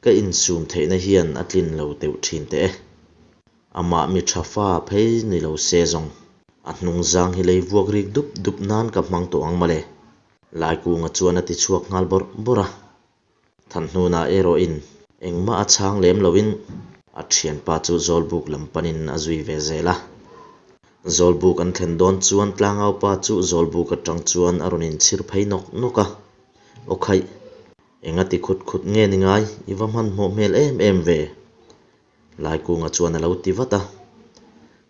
Ka insum theihna hian a tlin lo deuh thin teh e. Amah mi tha fa phei ni lo se zawng. A hnung zang hi lei vuak rik dup dup nan ka hmang tawh ang mawle. Laikunga chuan a ti chhuak nghal bawrh bawrh a. Thanhnunah erawhin engmah a chhang lem loin a thianpa chu Zawlbuk lam panin a zui ve zel a. Zawlbuk an thlen dawn chuan tlangaupa chu Zawlbuk atang chuan a rawn inchhir phei nawk nawk a. Aw khaih! Enga ti khut khut nge ni ngai, i va hmanhmawh hmel em em ve? Laikunga chuan a lo ti vat a.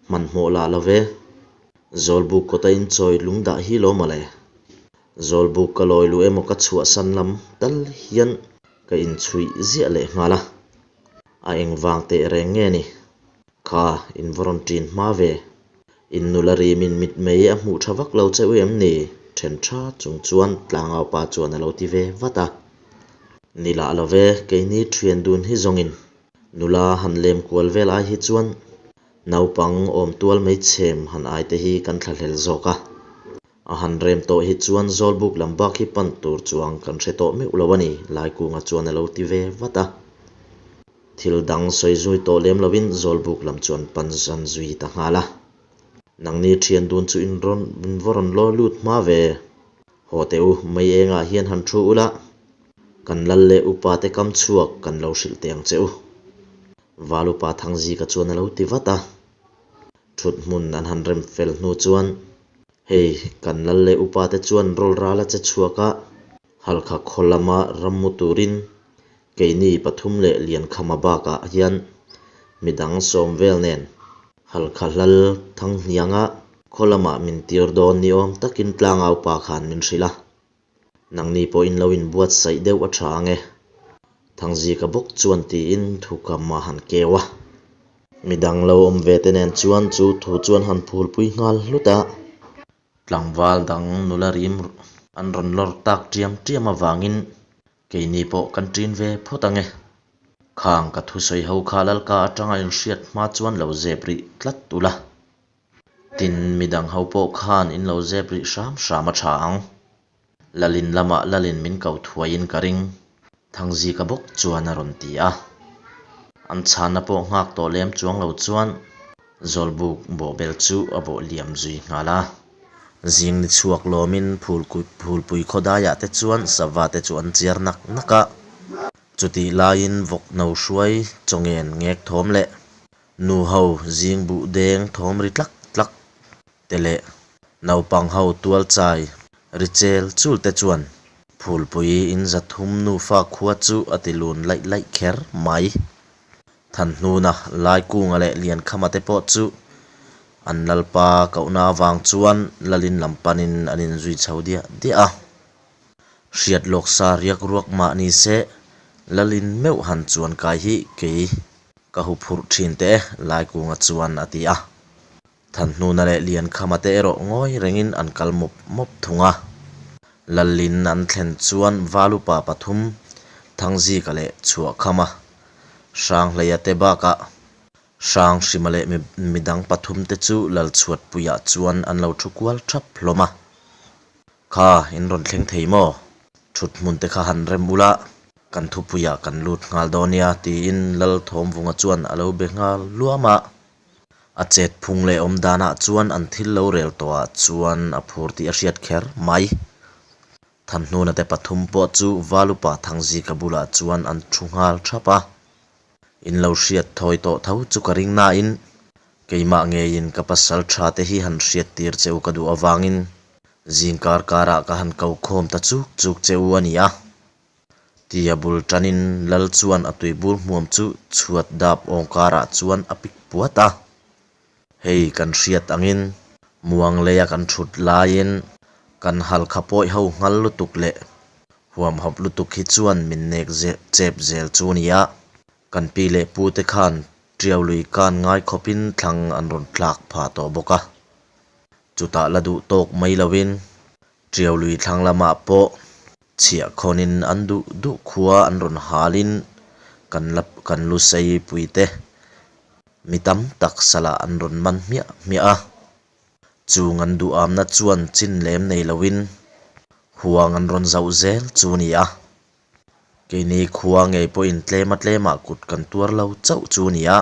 Hmanhmawh lah lo ve. Zawlbuk kawta inchawi lung dah hi lo mawle. Zawlbuk ka lawi luh emaw ka chhuahsan lam tal hian ka inchhuih ziah leh nghal a. A engvang teh reng nge ni? Kha, in va rawn ṭin hma ve. In nula rimin mitmei a hmuh ṭha vak lo che u em ni? Ṭhen ṭha chung chuan tlangaupa chuan a lo ti ve vat a. Ni lah lo ve, keini ṭhian dun hi zawngin nula han lem kual vel ai hi chuan naupang awm tual mai chhem han ai te hi kan thlahlel zawk a. A han rem tawh hi chuan Zawlbuk lam bak hi pan tur chuang kan hre tawh meuh lo a ni, Laikunga chuan a lo ti ve vat a. Thil dang sawi zui tawh lem loin Zawlbuk lam chuan pan zan zui ta nghal a. Nangni thian dun chu in rawn in va rawn lawi lut hma ve. Haw teh u, mei engah hian han thu ula, kan lal leh upa te kam chhuak kan lo hrilh teh ang che u. Val upa Thangzika chuan a lo ti vat a. Thut hmun an han rem fel hnu chuan, Hei, kan lal leh upa te chuan rawl ral a che chhuak a, Halkha khaw lama ram mu turin keini pathum leh Liankhama bakah hian midang sawm vel nen Halkha hlal Thanghnianga khaw lamah min tir dawn ni awm takin tlangau pa khan min hrilh a. Nangni pawhin lo inbuatsaih deuh a tha ang e. Thangzika bawk chuan tiin thukam a han keu a. Midang lo awm ve te nen chuan chu thu chuan han phulpui nghal hlut a. Tlangval dang nula rim an rawn lawr tak tiam tiam avangin keini pawh kan ṭin ve phawt ang e. Khang ka thusawi ho kha Lalka atanga inhriat hma chuan lo zep rih tlat ula. Tin, midang ho pawh khan in lo zep rih hram hram a tha ang. Lalin lamah Lalin min ko thuaiin ka ring, Thangzika bawk chuan a rawn ti a. An chhanna pawh nghak tawh lem chuang lo chuan Zawlbuk bawhbel chu a bawh liam zui nghal a. Zing ni chhuak lawmin Phulpui khawdaiah te chuan sava te chu an chiar nak nak a. Chutih laiin vawk no hruai chawngen ngek thawm leh Nu ho zing buh deng thawm ri tlak tlak te leh naupang ho tual chai ri chel chul te chuan Phulpui in zathum nufa khua chu a ti lun laih laih kher mai. Thanhnuna, Laikunga leh Liankhama te pawh chu an lalpa kohna avang chuan Lalin lam panin an inzui chho diah diah a. Hriat lawk sa riak ruak mah ni se, Lalin meuh han chuan kai hi kei ka hu phurh thin teh e, Laikunga chuan a ti a. Thanhnuna leh Liankhama te erawh ngawi rengin an kal mawp mawp thung a. Lalin an thlen chuan Valupa pathum, Thangzika leh Chhuahkhama, Hranghleia te bakah Hranghrima leh midang pathum te chu Lalchhuatpuiah chuan an lo thu kual thap hlawm a. Kha, in rawn thleng thei maw? Thut hmun te kha han rem ula, kan thupuiah kan lut nghal dawn nia, tiin Lal Thawmvunga chuan a lo be nghal luam a. A chet phung leh awm danah chuan an thil lo rel tawhah chuan a phur tih a hriat kher mai. Thanhnuna te pathum pawh chu Valupa Thangzika bulah chuan an thu nghal thap a. In lo hriat thawi tawh tho chu ka ring nain keimah ngeiin ka pasal tha te hi han hriat tir che u ka duh avangin zingkar karah ka han ko khawm ta chuk chuk che u a ni a. Tia bul tanin Lal chuan a tuibur hmuam chu chhuat dap awng karah chuan a pik puat a. Hei kan hriat angin muang leia kan thut laiin kan halkha pawi ho nghal lutuk leh huamhawp lutuk hi chuan min nek chep zel chu nia. Kan pi leh pu te khan Tiau lui kan ngai khawpin thlang an rawn tlak phah tawh bawk a. Chutah la duh tawk mai loin Tiau lui thlang lamah pawh chhiah khawnin an duh duh khua an rawn halin kan la kan lu sei pui te mi tam tak salah an rawn man hmiah hmiah a. Chung an duhamna chuan chin lem nei loin huang an rawn zauh zel chu a ni a. Keini khua ngei pawhin tlema tlemah kut kan tuar lo chauh chu a ni a,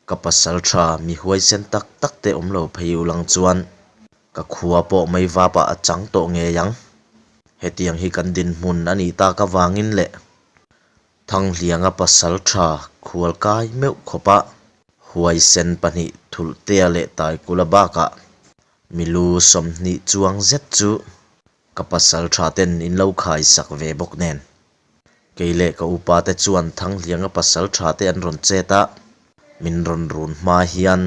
ka pasal tha mi huaisen tak tak te awm lo phei ulang chuan ka khua pawh mei vapah a chang tawh ngei ang. Hetiang hi kan dinhmun a nih tak avangin leh Thanghlianga pasal tha khual kai meuh khawpa huaisen pahnih Thulhtea leh Taikula bakah milu 20 chuang zet chu Ka pasal tha ten in lo khai sak ve bawk nen. Kei leh ka upa te chuan Thanghlianga pasal tha te an rawn chet a, min rawn run hma hian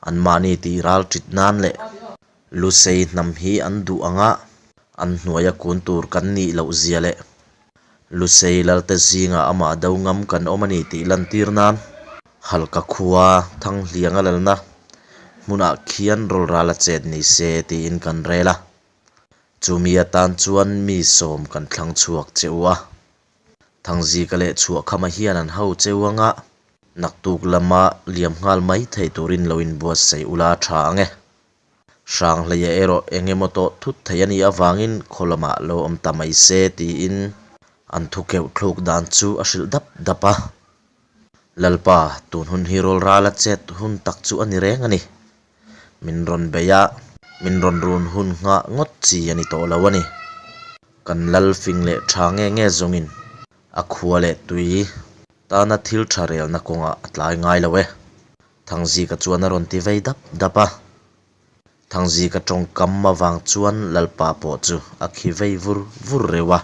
anmahni tih ral ṭit nan leh Lusei hnam hi an duh ang a, an hnuaia kun tur kan nih loh zia leh Lusei lalte zingah amah do ngam kan awm a ni tih lantir nan Halka khua Thanghlianga lalna hmunah khian rawlral a chet ni se tiin kan rel a. Chumi atan chuan mi sawm kan thlang chhuak che u a, Thangzika leh Chhuahkhama hian an ho che u anga, naktuk lama liam nghal mai thei turin lo inbuatsaih ula a tha ang e. Hranghleia erawh eng emaw tawh thut thei a nih avangin khaw lamah lo awm ta mai se tiin an thu keuh thluk dan chu a hrilh dap dap a. Lalpa, tun hun hi rawl rala chet hun tak chu a ni reng a ni. Min rawn bei a, min rawn run hun nghah ngawt chi a ni tawh lo a ni. Kan lal fing leh tha nge nge zawngin a khua leh tui tana thil tha relna kawngah a tlai ngai lo e. Thangzika chuan a rawn ti vei dap dap a. Thangzika tawngkam avang chuan Lalpa pawh chu a khi vei vur vur reuh a.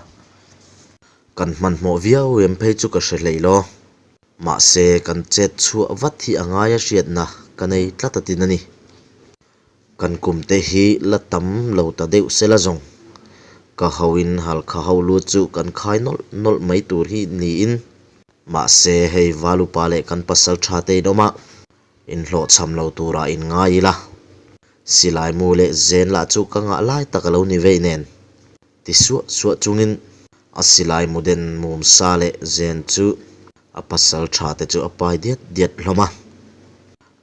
Kan hmanhmawh viau em phei chu ka hre hlei law. Mahse, kan chet chhuah vat hi a ngaia hriatna ka nei tlat a tin a ni. Kan kum te hi la tam lo ta deuh sela zawng. Ka hoin halkha ho lu chu kan khai nawlh nawlh mai tur hi niin. Mahse, hei Valupa leh kan pasal tha te in awm a, inhlawhchham lo turah in ngai ila. Silai mu leh zen lah chu ka ngah lai tak a lo ni vei nen. Ti suah suah chungin a silai mu den mum sa leh zen chu a pasal tha te chu a pai diat diat hlawm a.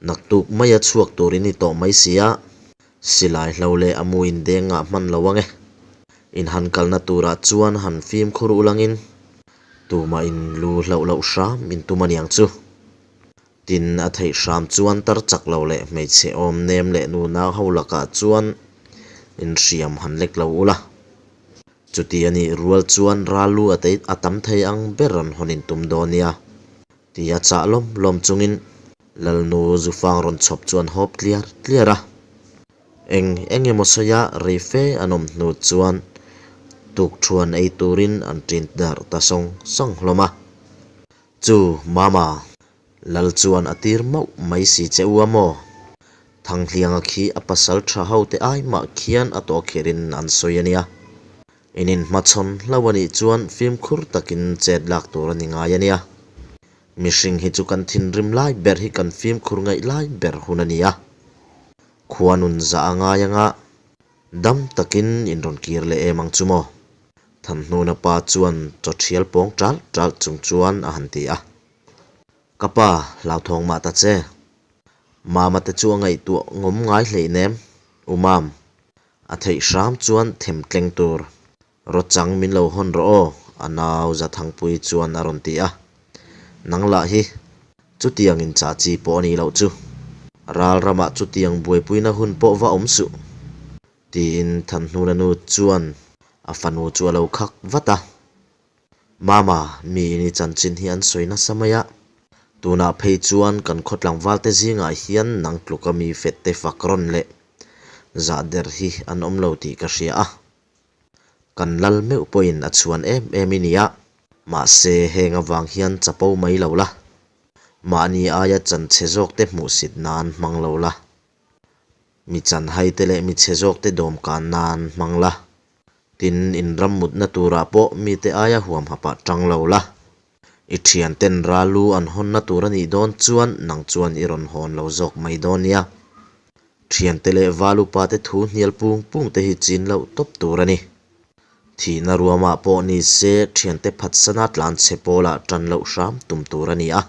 Naktuk maia chhuak tur in ni tawh mai si a, silai hlo leh a mu indeng ngah hman lo ang e. In han kalna turah chuan han fimkhur ulangin tumah in lu hlauh loh hram in tum aniang chu. Tin, a theih hram chuan tar chak lo leh hmeichhe awm nem leh nunau ho lakah chuan inhriam han lek lo ula. Chuti a nih rual chuan ral lu a tei a tam thei ang ber an hawn intum dawn nia, tia chah lawm lawm chungin Lalnu Zufang rawn chhawp chu an hawp tliar tliar a. Eng eng emaw sawia rei fe an awm hnu chuan tukthuan ei turin an ṭin darh ta sawng sawng hlawm a. Chu, Mama, Lal chuan a tir mauh mai si che u a maw? Thanghlianga khi a pasal tha ho te ai mah khian a tawh kher in an sawi a nia. In inhmachhawn hlauh a nih chuan fimkhur takin chet lak tur a ni ngai a nia. Mihring hi chu kan thinrim lai ber hi kan fimkhur ngaih lai ber hun a ni a. Khua nun zah a ngai anga Dam takin in rawn kir leh em ang chu maw? Thanhnuna pa chuan chaw thial pawng ṭalh ṭalh chung chuan a han ti a. Ka pa, hlauthawng mah ta che. Mama te chu a ngaihtuah ngawm ngai hleinem, U Mam. A theih hram chuan them tleng tur. Rawchang min lo hawn rawh aw, a nau Zathangpui chuan a rawn ti a. Nang lah hi, chutiang in chah chi pawh a nih loh chu. Ral ramah chutiang buaipuina hun pawh va awm suh, tiin Thanhnuna nu chuan A fanu chu a lo khak vat a. Mama, miin i chanchin hi an sawi nasa mai a. Tunah phei chuan kan khaw tlangvalte zingah hian nang tluka mi fette fak rawn leh zah der hi an awm lo tih ka hria a. Kan lal meuh pawhin a chhuan em em i nia. Mahse, heng avang hian chapo mai lo la. Mahni aia chanchhe zawkte hmuhsit nan hmang lo la. Mi chanhaite leh mi chhe zawkte dawmkan nan hmang la. Tin, in ram mutna turah pawh mite aia huamhapah tang lo la. I thianten ral lu an hawnna tur a nih dawn chuan nang chuan i rawn hawn lo zawk mai dawn nia. Thiante leh val upate thu hnial pung pung te hi chin loh tawp tur a ni. Thihna ruamah pawh ni se thiante phatsana tlanchhe pawlah tan loh hram tum tur a ni a.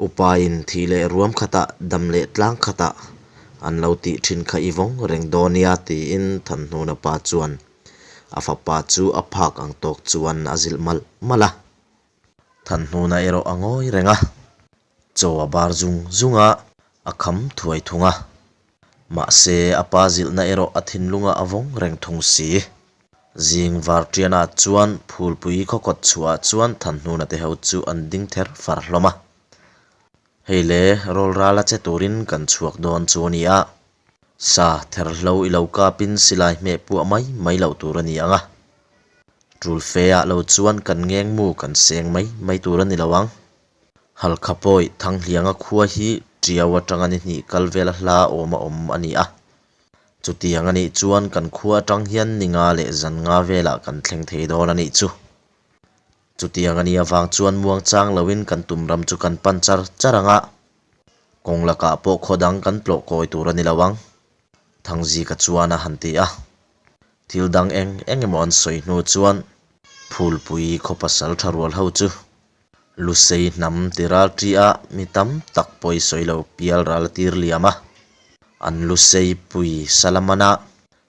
Upain thih leh ruam khatah, dam leh tlang khatah an lo tih thin kha i vawng reng dawn nia tiin Thanhnuna pa chuan a fapa chu a phak ang tawk chuan a zilh malh malh a. Thanhnuna erawh a ngawi reng a, chaw a bar zung zung a, a kham thuai thung a. Mahse, a pa zilhna erawh a thinlungah a vawng reng thung si. Zing Varṭianah chuan Phulpui khawkawt chhuahah chuan Thanhnuna te ho chu an ding ther far hlawm a. Hei le, rawlrala che turin kan chhuak dawn chu a ni a. Sa therhlo i lo kapin silai hmeh puah mai mai loh tur a ni ang a. Ṭul feah lo chuan kan ngeng mu kan seng mai mai tur a ni lo ang. Halkha pawi Thanghlianga khua hi Ṭiau aṭanga ni hnih kal vela hla awm a awm a ni a. Chutiang a nih chuan kan khua aṭang hian ni nga leh zan nga velah kan thleng thei dawn a nih chu. Chutiang a nih avang chuan muangchang loin kan tum ram chu kan pan char char ang a, kawng lakah pawh khaw dang kan tlawh kawi tur a ni lo ang, Thangzika chuan a han ti a. Thil dang eng eng emaw an sawi hnu chuan Phulpui khaw pasal tha rual ho chu Lusei hnam ti ral ṭi a mi tam tak pawi sawi lo pial ral a tir liam a, an Lusei pui Salamana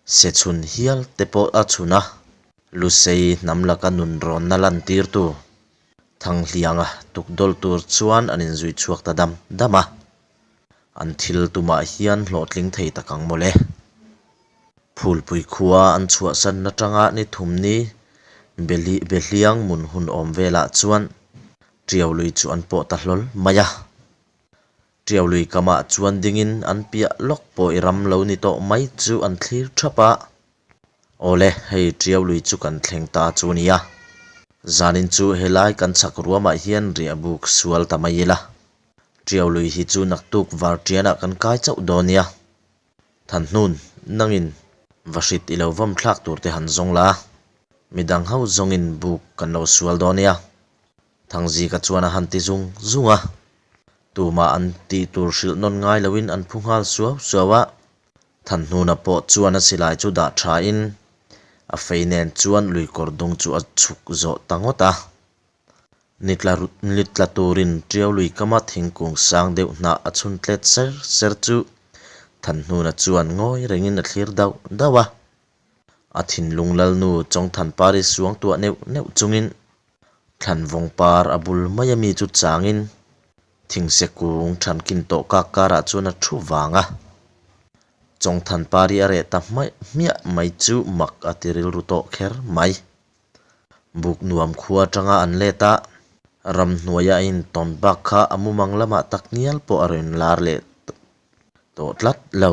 se chhun hial te pawh a chhun a, Lusei hnam laka nun rawnna lantirtu Thanghlianga tukdawl tur chuan an inzui chhuak ta dam dam a, an thil tumah hian hlawhtling thei tak ang mawle. Phulpui khua an chhuahsan atanga ni thum ni Behliang mun hun awm velah chuan Tiau lui chu an pawh ta hlawl mai a. Tiau lui kamah chuan dingin an piah lawk pawh i ram lo ni tawh mai chu an thlir thap a. Awle, hei Tiau lui chu kan thleng ta chu a nia. Zanin chu helai kan chhak ruamah hian riah buk sual ta mai ila. Tiau lui hi chu naktuk varṭianah kan kai chauh dawn nia. Thanhnun, nangin vahrit i lo vawm thlak tur te han zawng la, midang ho zawngin buk kan lo sual dawn nia. Thangzika chuan a han ti zung zung a, tumah an tih tur hrilh nawn ngai loin an phu nghal suau suau a. Thanhnuna pawh chuan a silai chu dah thain a fei nen chuan luikawr dung chu a chhuk zawh ta ngawt a. Ni tla ni tla turin Tiau lui kama thingkung sang deuh hnah a chhun tlet ser ser chu Thanhnuna chuan ngawi rengin a thlir dauh dauh a. A thinlung lalnu Chawngthanpari suang tuah neuh neuh chungin Thlanvawng par a bul mai a mi chu changin thingse kung thankin tawh kak karah chuan a thu vang a. Chawngthanpari a reh ta hmaih hmiah mai chu mak a ti rilru tawh kher mai. Buk nuam khua atanga an let a, ramhnuaia a intawn bak kha a mumang lamah tak ngial pawh a rawn lar leh tawh tlat lo.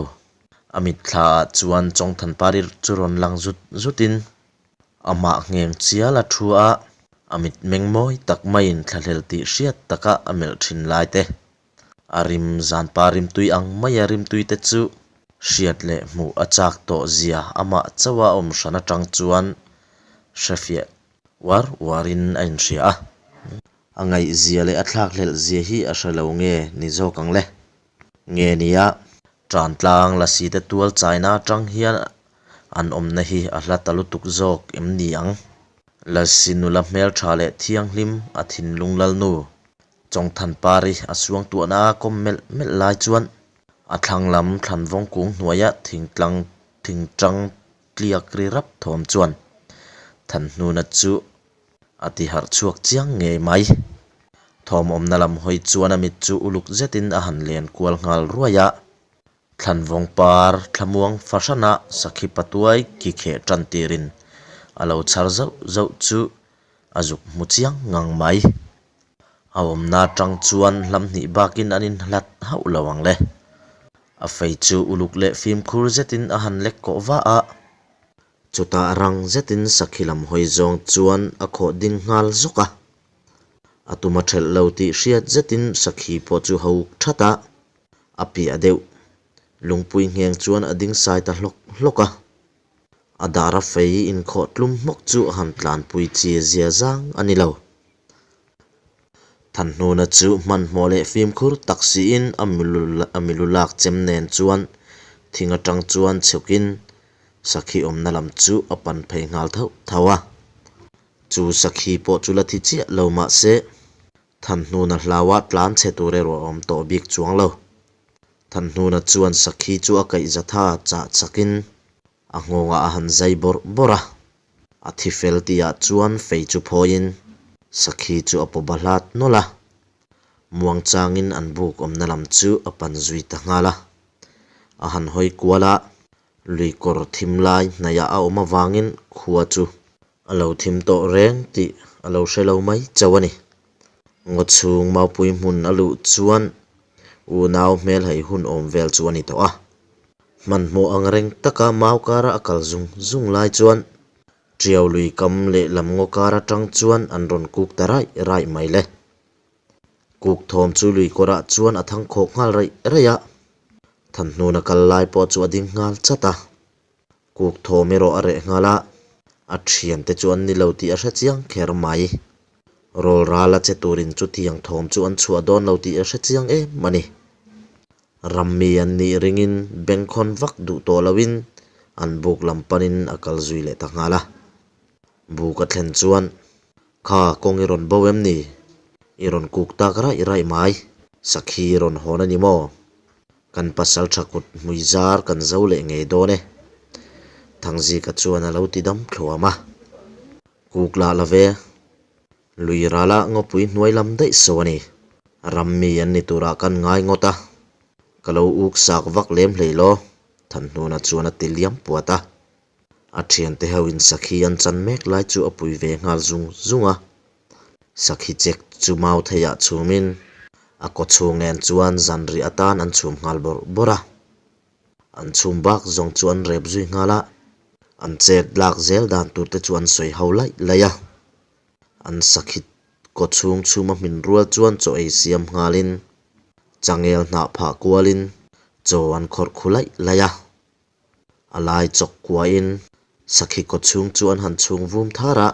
A mitthla ah chuan Chawngthanpari chu rawn lang zut zutin amah ngheng chial a thu a, a mitmeng mawi tak maiin thlahlel tih hriat taka a melh thin lai te. A rim zanpa rimtui ang maia rimtui te chu hriat leh hmuh a chak tawh zia amah chauha awm hran atang chuan hrefiah uar uarin a inhria a. A ngaihzia leh a thlakhlelh zia hi a hre lo nge ni zawk ang le? Nge nia, Tantlang lasi te tual chaina atang hian an awmna hi a hla ta lutuk zawk em ni ang? Lasi nula hmeltha leh thianghlim a thinlung lalnu Chawngthanpari a suangtuahna a kawm melh melh lai chuan a thlang lam thlanvawng kung hnuaia thingtlang thingtang tliak ri rap thawm chuan Thanhnuna chu a ti harh chhuak chiang ngei mai. Thawm awmna lam hawi chuan a mit chu uluk zetin a han len kual nghal ruai a. Thlanvawng par thlamuang fahrana sakhi patuai ki kheh tan tirin. a lo chhar zauh zauh chu a zuk hmu chiang ngang mai. A awmna atang chuan hlam hnih bakin an inhlat hauh lo ang le. A fei chu uluk leh fimkhur zetin a han lek kawh va a. Chutah rang zetin sakhi lam hawi zawng chuan a khawh ding nghal zawk a. A tum a thelh lo tih hriat zetin sakhi pawh chu hawuk that a, a piah deuh lungpui ngheng chuan a ding sai ta hlawk hlawk a. A dara fei inkhawh tlum hmawk chu a han tlanpui chi zia zang a ni lo. Thanhnuna chu hmanhmawh leh fimkhur tak siin a milu lak chem nen chuan thing atang chuan chhukin sakhi awmna lam chu a pan phei nghal thauh thauh a. Chu sakhi pawh chu la thi chiah lo mah se, Thanhnuna hlaua tlan chhe tur erawh a awm tawh bik chuang lo. Thanhnuna chuan sakhi chu a kaih zatha chah chakin a nghawngah a han zai bawrh bawrh a. A thi fel tihah chuan fei chu phawiin sakhi chu a paw bahlat nawlh a. Muangchangin an buk awmna lam chu a pan zui ta nghal a. A han hawi kual a, lui kawr thim lai hnaihah a awm avangin khua chu a lo thim tawh reng tih a lo hre lo mai chauh a ni. Ngaw chhung maupui hmun a luh chuan unau hmelhai hun awm vel chu a ni tawh a. Hmanhmawh ang reng taka mau kara a kal zung zung lai chuan Tiau lui kam lehlam ngaw kar atang chuan an rawn kuk ta raih raih mai le. Kuk thawm chu lui kawrah chuan a thang khawk nghal raih raih a, Thanhnuna kal lai pawh chu a ding nghal chat a. Kuk thawm erawh a reh nghal a, a thiante chu an ni lo tih a hre chiang kher mai. Rawl ral a che turin chutiang thawm chu an chhuah dawn lo tih a hre chiang em a ni. Rammi an nih ringin bengkhawn vak duh tawh loin an buk lam panin a kal zui leh ta nghal a. Buk a thlen chuan, Kha, kawng i rawn bo em ni? I rawn kuk tak raih raih mai. Sakhi i rawn hawn a ni maw? Kan pasal tha kut hmui zar kan zo leh ngei dawn e. Thangzika chuan a lo ti dam thluam a. Kuk lah la ve. Lui rala ngawpui hnuai lam daih so a ni. Ram mi an ni turah kan ngai ngawt a. Ka lo uk sak vak lem hlei law, Thanhnuna chuan a ti liam puat a. A thiante ho in sakhi an chan mek lai chu a pui ve nghal zung zung a. Sakhi chek chu mau theiah chhumin a kaw chhung nen chuan zanrih atan an chhum nghal bawrh bawrh a. An chhum bak zawng chu an rep zui nghal a, an chet lak zel dan tur te chu an sawi ho laih laih a. An sakhi kaw chhung chhum a hmin rual chuan chaw ei siam nghalin changel hnah phah kualin chaw an khawrh khu laih laih a. A lai chawk kuahin sakhi kaw chhung chu an han chhung vum thar a,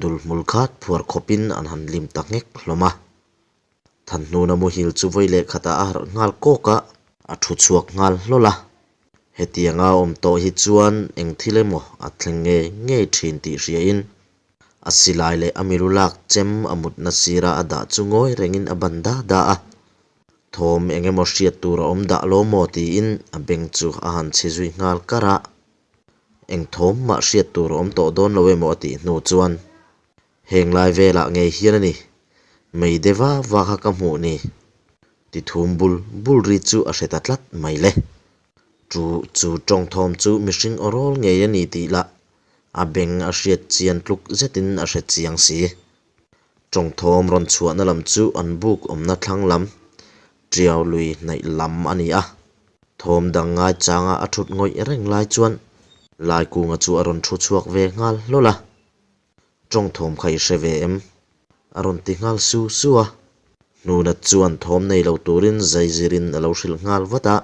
dul hmul khat phuar khawpin an han lim ta nghek hlawm a. Thanhnuna muhil chu vawi leh khatah a harh nghal kawk a, a thu chhuak nghal hlawl a. Hetianga awm tawh hi chuan eng thil emaw a thleng ngei ngei thin tih hriain a silai leh a milu lak chem a mutna sira a dah chu ngawi rengin a ban da da a. Thawm eng emaw hriat tur a awm dah lo maw tiin a beng chu a han chhi zui nghal kar a. Eng thawm mah hriat tur a awm tawh dawn lo emaw a tih hnu chuan heng lai velah ngei hian a ni, mei de va va kha ka hmuh ni ti thum bul bul ri chu a hre ta tlat mai le. Chu chu tawng thawm chu mihring aw rawl ngei a ni tih lah a beng a hriat chian tluk zetin a hre chiang si. Tawngthawm rawn chhuahna lam chu an buk awmna thlang lam, Tiau lui hnaih lam a ni a. Thawm dang ngai changa a thut ngawih reng lai chuan Laikunga chu a rawn thu chhuak ve nghal hlawl a. Tawngthawm kha i hre ve em? A rawn ti nghal su su a. Hnuna chuan thawm nei lo turin zaizirin a lo hrilh nghal vat a.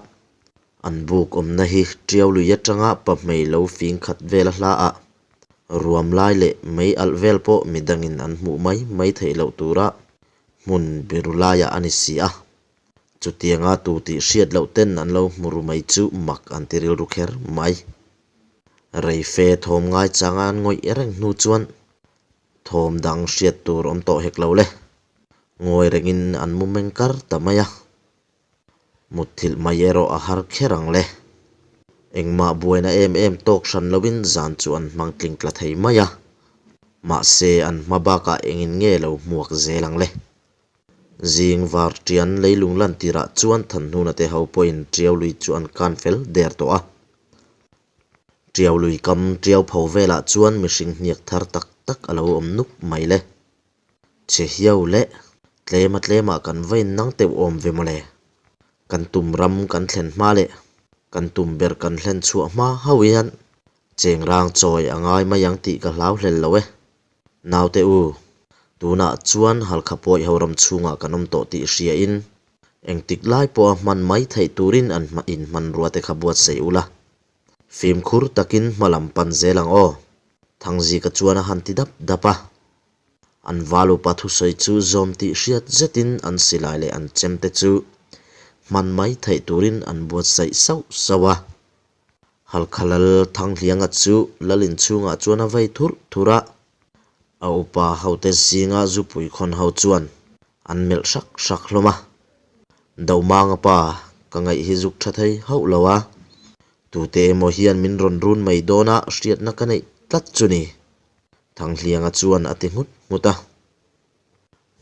An buk awmna hi Tiau lui atanga pahmei lo fing khat vel a hla a. Ruam lai leh mei alh vel pawh midangin an hmuh mai mai theih loh tura hmun biru laiah a ni si a. Chutianga tu tih hriat loh ten an lo hmu ru mai chu mak an ti rilru kher mai. Rei fe thawm ngai changa an ngawih reng hnu chuan thawm dang hriat tur awm tawh hek lo le. Ngawi rengin an mu meng kar ta mai a. Mutthilh mai erawh a har kher ang le. Engmah buaina em em tawk hran loin zan chu an hmang tling tla thei mai a. Mahse an hma bakah engin nge lo hmuak zel ang le. Zing var tian leilung lan tirah chuan Thanhnuna te ho pawhin Tiau lui chu an kan fel der tawh a. Tiau lui kam tiau pho velah chuan mihring hniak thar tak tak a lo awm nuk mai le. Che hiau leh tlema tlemah kan va innang teuh awm ve mawle. Kan tum ram kan thlen hma leh kan tum ber kan hlen chhuah hma hauh hian chengrang chawi a ngai mai ang tih ka hlau hlel lo e. Naute u, tunah chuan Halkha pawih ho ram chhungah kan awm tawh tih hriain engtik lai pawha hman mai theih turin an inhmanrua te kha buatsaih ula. Fimkhur takin hma lam pan zel ang aw. Thangzika chuan a han ti dap dap a. An val upa thusawi chu zawm tih hriat zetin an silai leh an chemte chu hman mai theih turin an buatsaih sauh sauh a. Halkha lal Thanghlianga chu lal inchhungah chuan a vei thurh thurh a. A upa hote zinga zupui khawn ho chuan an melh hrak hrak hlawm a. Dohmanga pa, ka ngaih hi zuk tha thei hauh lo a, tute emaw hian min rawn run mai dawn a hriatna ka neih tlat chu ni, Thanghlianga chuan a ti nghut nghut a.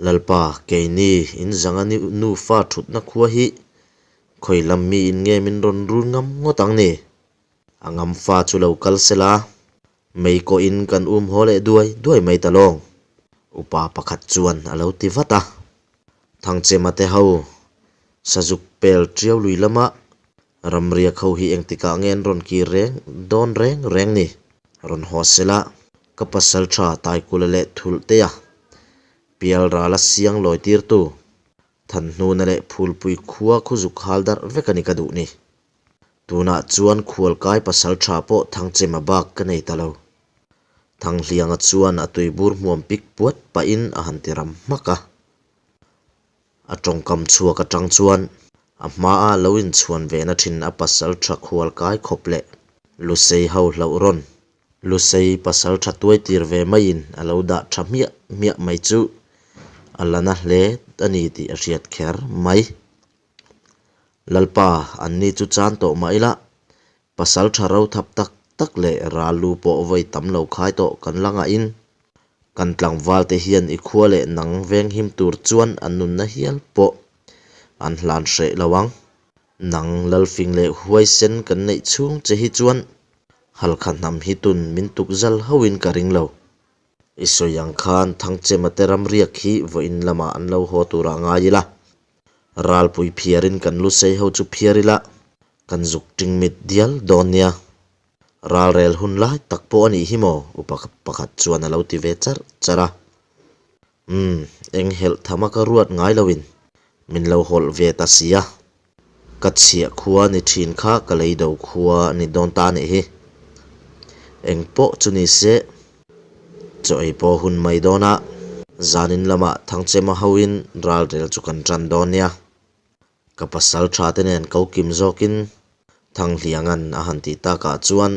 Lalpa, keini in zanga nufa thutna khua hi khawi lam miin nge min rawn run ngam ngawt ang ni? A ngam fa chu lo kal sela, mei kawhin kan um haw leh duai duai mai ta lawng, upa pakhat chuan a lo ti vat a. Thangchema te ho, Sazuk pel tiau lui lama ramriak ho hi engtikah nge an rawn kir reng dawn reng reng ni? Rawn haw sela, ka pasal tha Taikula leh Thulhtea, Pialrala siang lawi tirtu, Thanhnuna leh Phulpui khua khu zuk hal darh vek a ni ka duh ni. Tunah chuan khualkai pasal tha pawh Thangchema bak ka nei ta lo. Thanghlianga chuan a tuibur hmuam pik puat pahin a han ti ram hmak a. A tawngkam chhuak atang chuan a hmaa lo inchhuan ve na thin a pasal tha khualkai khawp leh Lusei ho hlauh rawn Lusei pasal tha tuai tir ve maiin a lo dah tha hmiah hmiah mai chu a la na hle a ni tih a hriat kher mai. Lalpa, anni chu chan tawh mah ila, pasal tha ro thap tak tak leh ral lu pawh vawi tam lo khai tawh kan la ngahin, kan tlangval te hian i khua leh nang venghim tur chuan an nunna hial pawh an hlan hreh lo ang. Nang Lalfing leh huaisen kan neih chhung che hi chuan Halkha hnam hi tun min tuk zal hauhin ka ring lo. I sawi ang khan Thangchema te ramriak hi vawiin lamah an lo haw turah ngai ila. Ralpui phiarin kan lu sei ho chu phiar ila, kan zuk tingmit dial dawn nia. Ralrel hun lai tak pawh a nih hi maw? Upa pakhat chuan a lo ti ve charh charh a. Umm, eng helh thama ka ruat ngai loin min lo hawlh ve ta si a. Ka chhiah khua ni thin kha ka lei do khua a ni dawn ta a nih hi. Eng pawh chu ni se, chaw ei pawh hun mai dawn a, zanin lamah Thangchema hoin ralrel chu kan tan dawn nia. Ka pasal tha te nen ko kim zawkin Thanghlianga'n a han tih takah chuan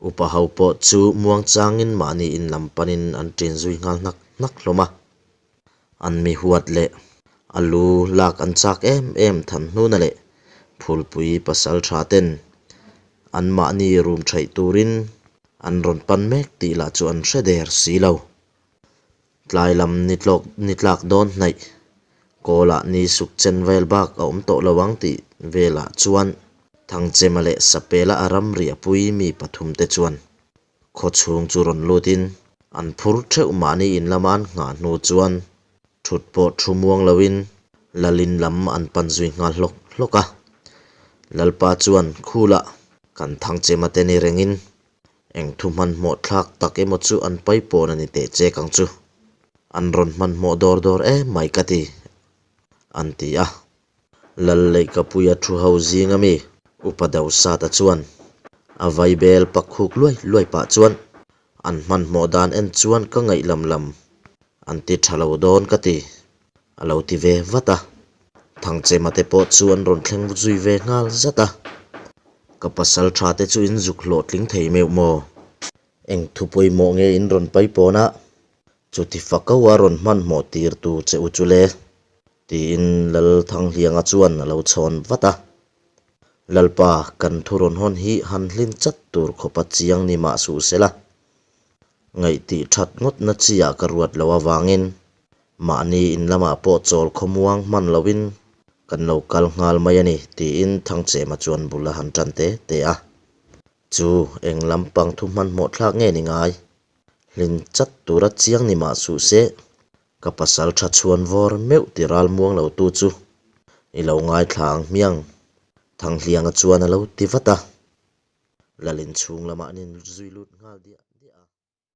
upa ho pawh chu muangchangin mahni in lam panin an ṭin zui nghal hnak hnak hlawm a. An mi huat leh a lu lak an chak em em Thanhnuna leh Phulpui pasal tha ten anmahni rum theih turin an rawn pan mek tih lah chu an hre der si lo. Tlai lam ni tlawk ni tlak dawn hnaih kawlah ni suk chen vel bak a awm tawh lo ang tih velah chuan Thangchema leh Sapela a ramriahpui mi pathum te chuan Khaw chhung chu rawn lutin an phur theuh mahni in lama an nghah hnu chuan thut pawh thu muang loin Lalin lam an pan zui nghal hlawk hlawk a. Lalpa chuan Khulah kan Thangchema te ni rengin eng thu hmanhmawh thlak tak emaw chu an paipawn a ni teh chek ang chu. An rawn hmanhmawh dawr dawr em mai ka ti, an ti a. Lal Leihkapuia thu ho zing ami Upa Dosata chuan a vaibel pak khuk luai luai pah chuan an hmanhmawh dan en chuan ka ngaih lam lam an ti tha lo dawn ka ti a lo ti ve vat a. Thangchema te pawh chu an rawn thleng zui ve nghal zat a. Ka pasal tha te chu in zuk hlawhtling thei meuh maw? Eng thu pawimawh nge in rawn paipawn a? Chuti fako a rawn hmanhmawh tir tu che u chu le? Tiin Lal Thanghlianga chuan a lo chhawn vat a. Lalpa, kan thu rawn hawn hi han hlin chat tur khawpa chiang ni mah suh se la. Ngaihtih that ngawtna chi ah ka ruat lo avangin mahni in lamah pawh chawl khawmuang hman loin kan lo kal nghal mai a ni, tiin Thangchema chuan bul a han tan te te a. Chu eng lampang thu hmanhmawh thlak nge ni ngai? Hlin chat tura chiang ni mah suh se, ka pasal tha chhuan vawr meuh ti ral muang lo tu chu i lo ngaithla ang hmiang, Thanghlianga chuan a lo ti vat a. Lalin chhung lamah an inzui lut nghal diah diah a.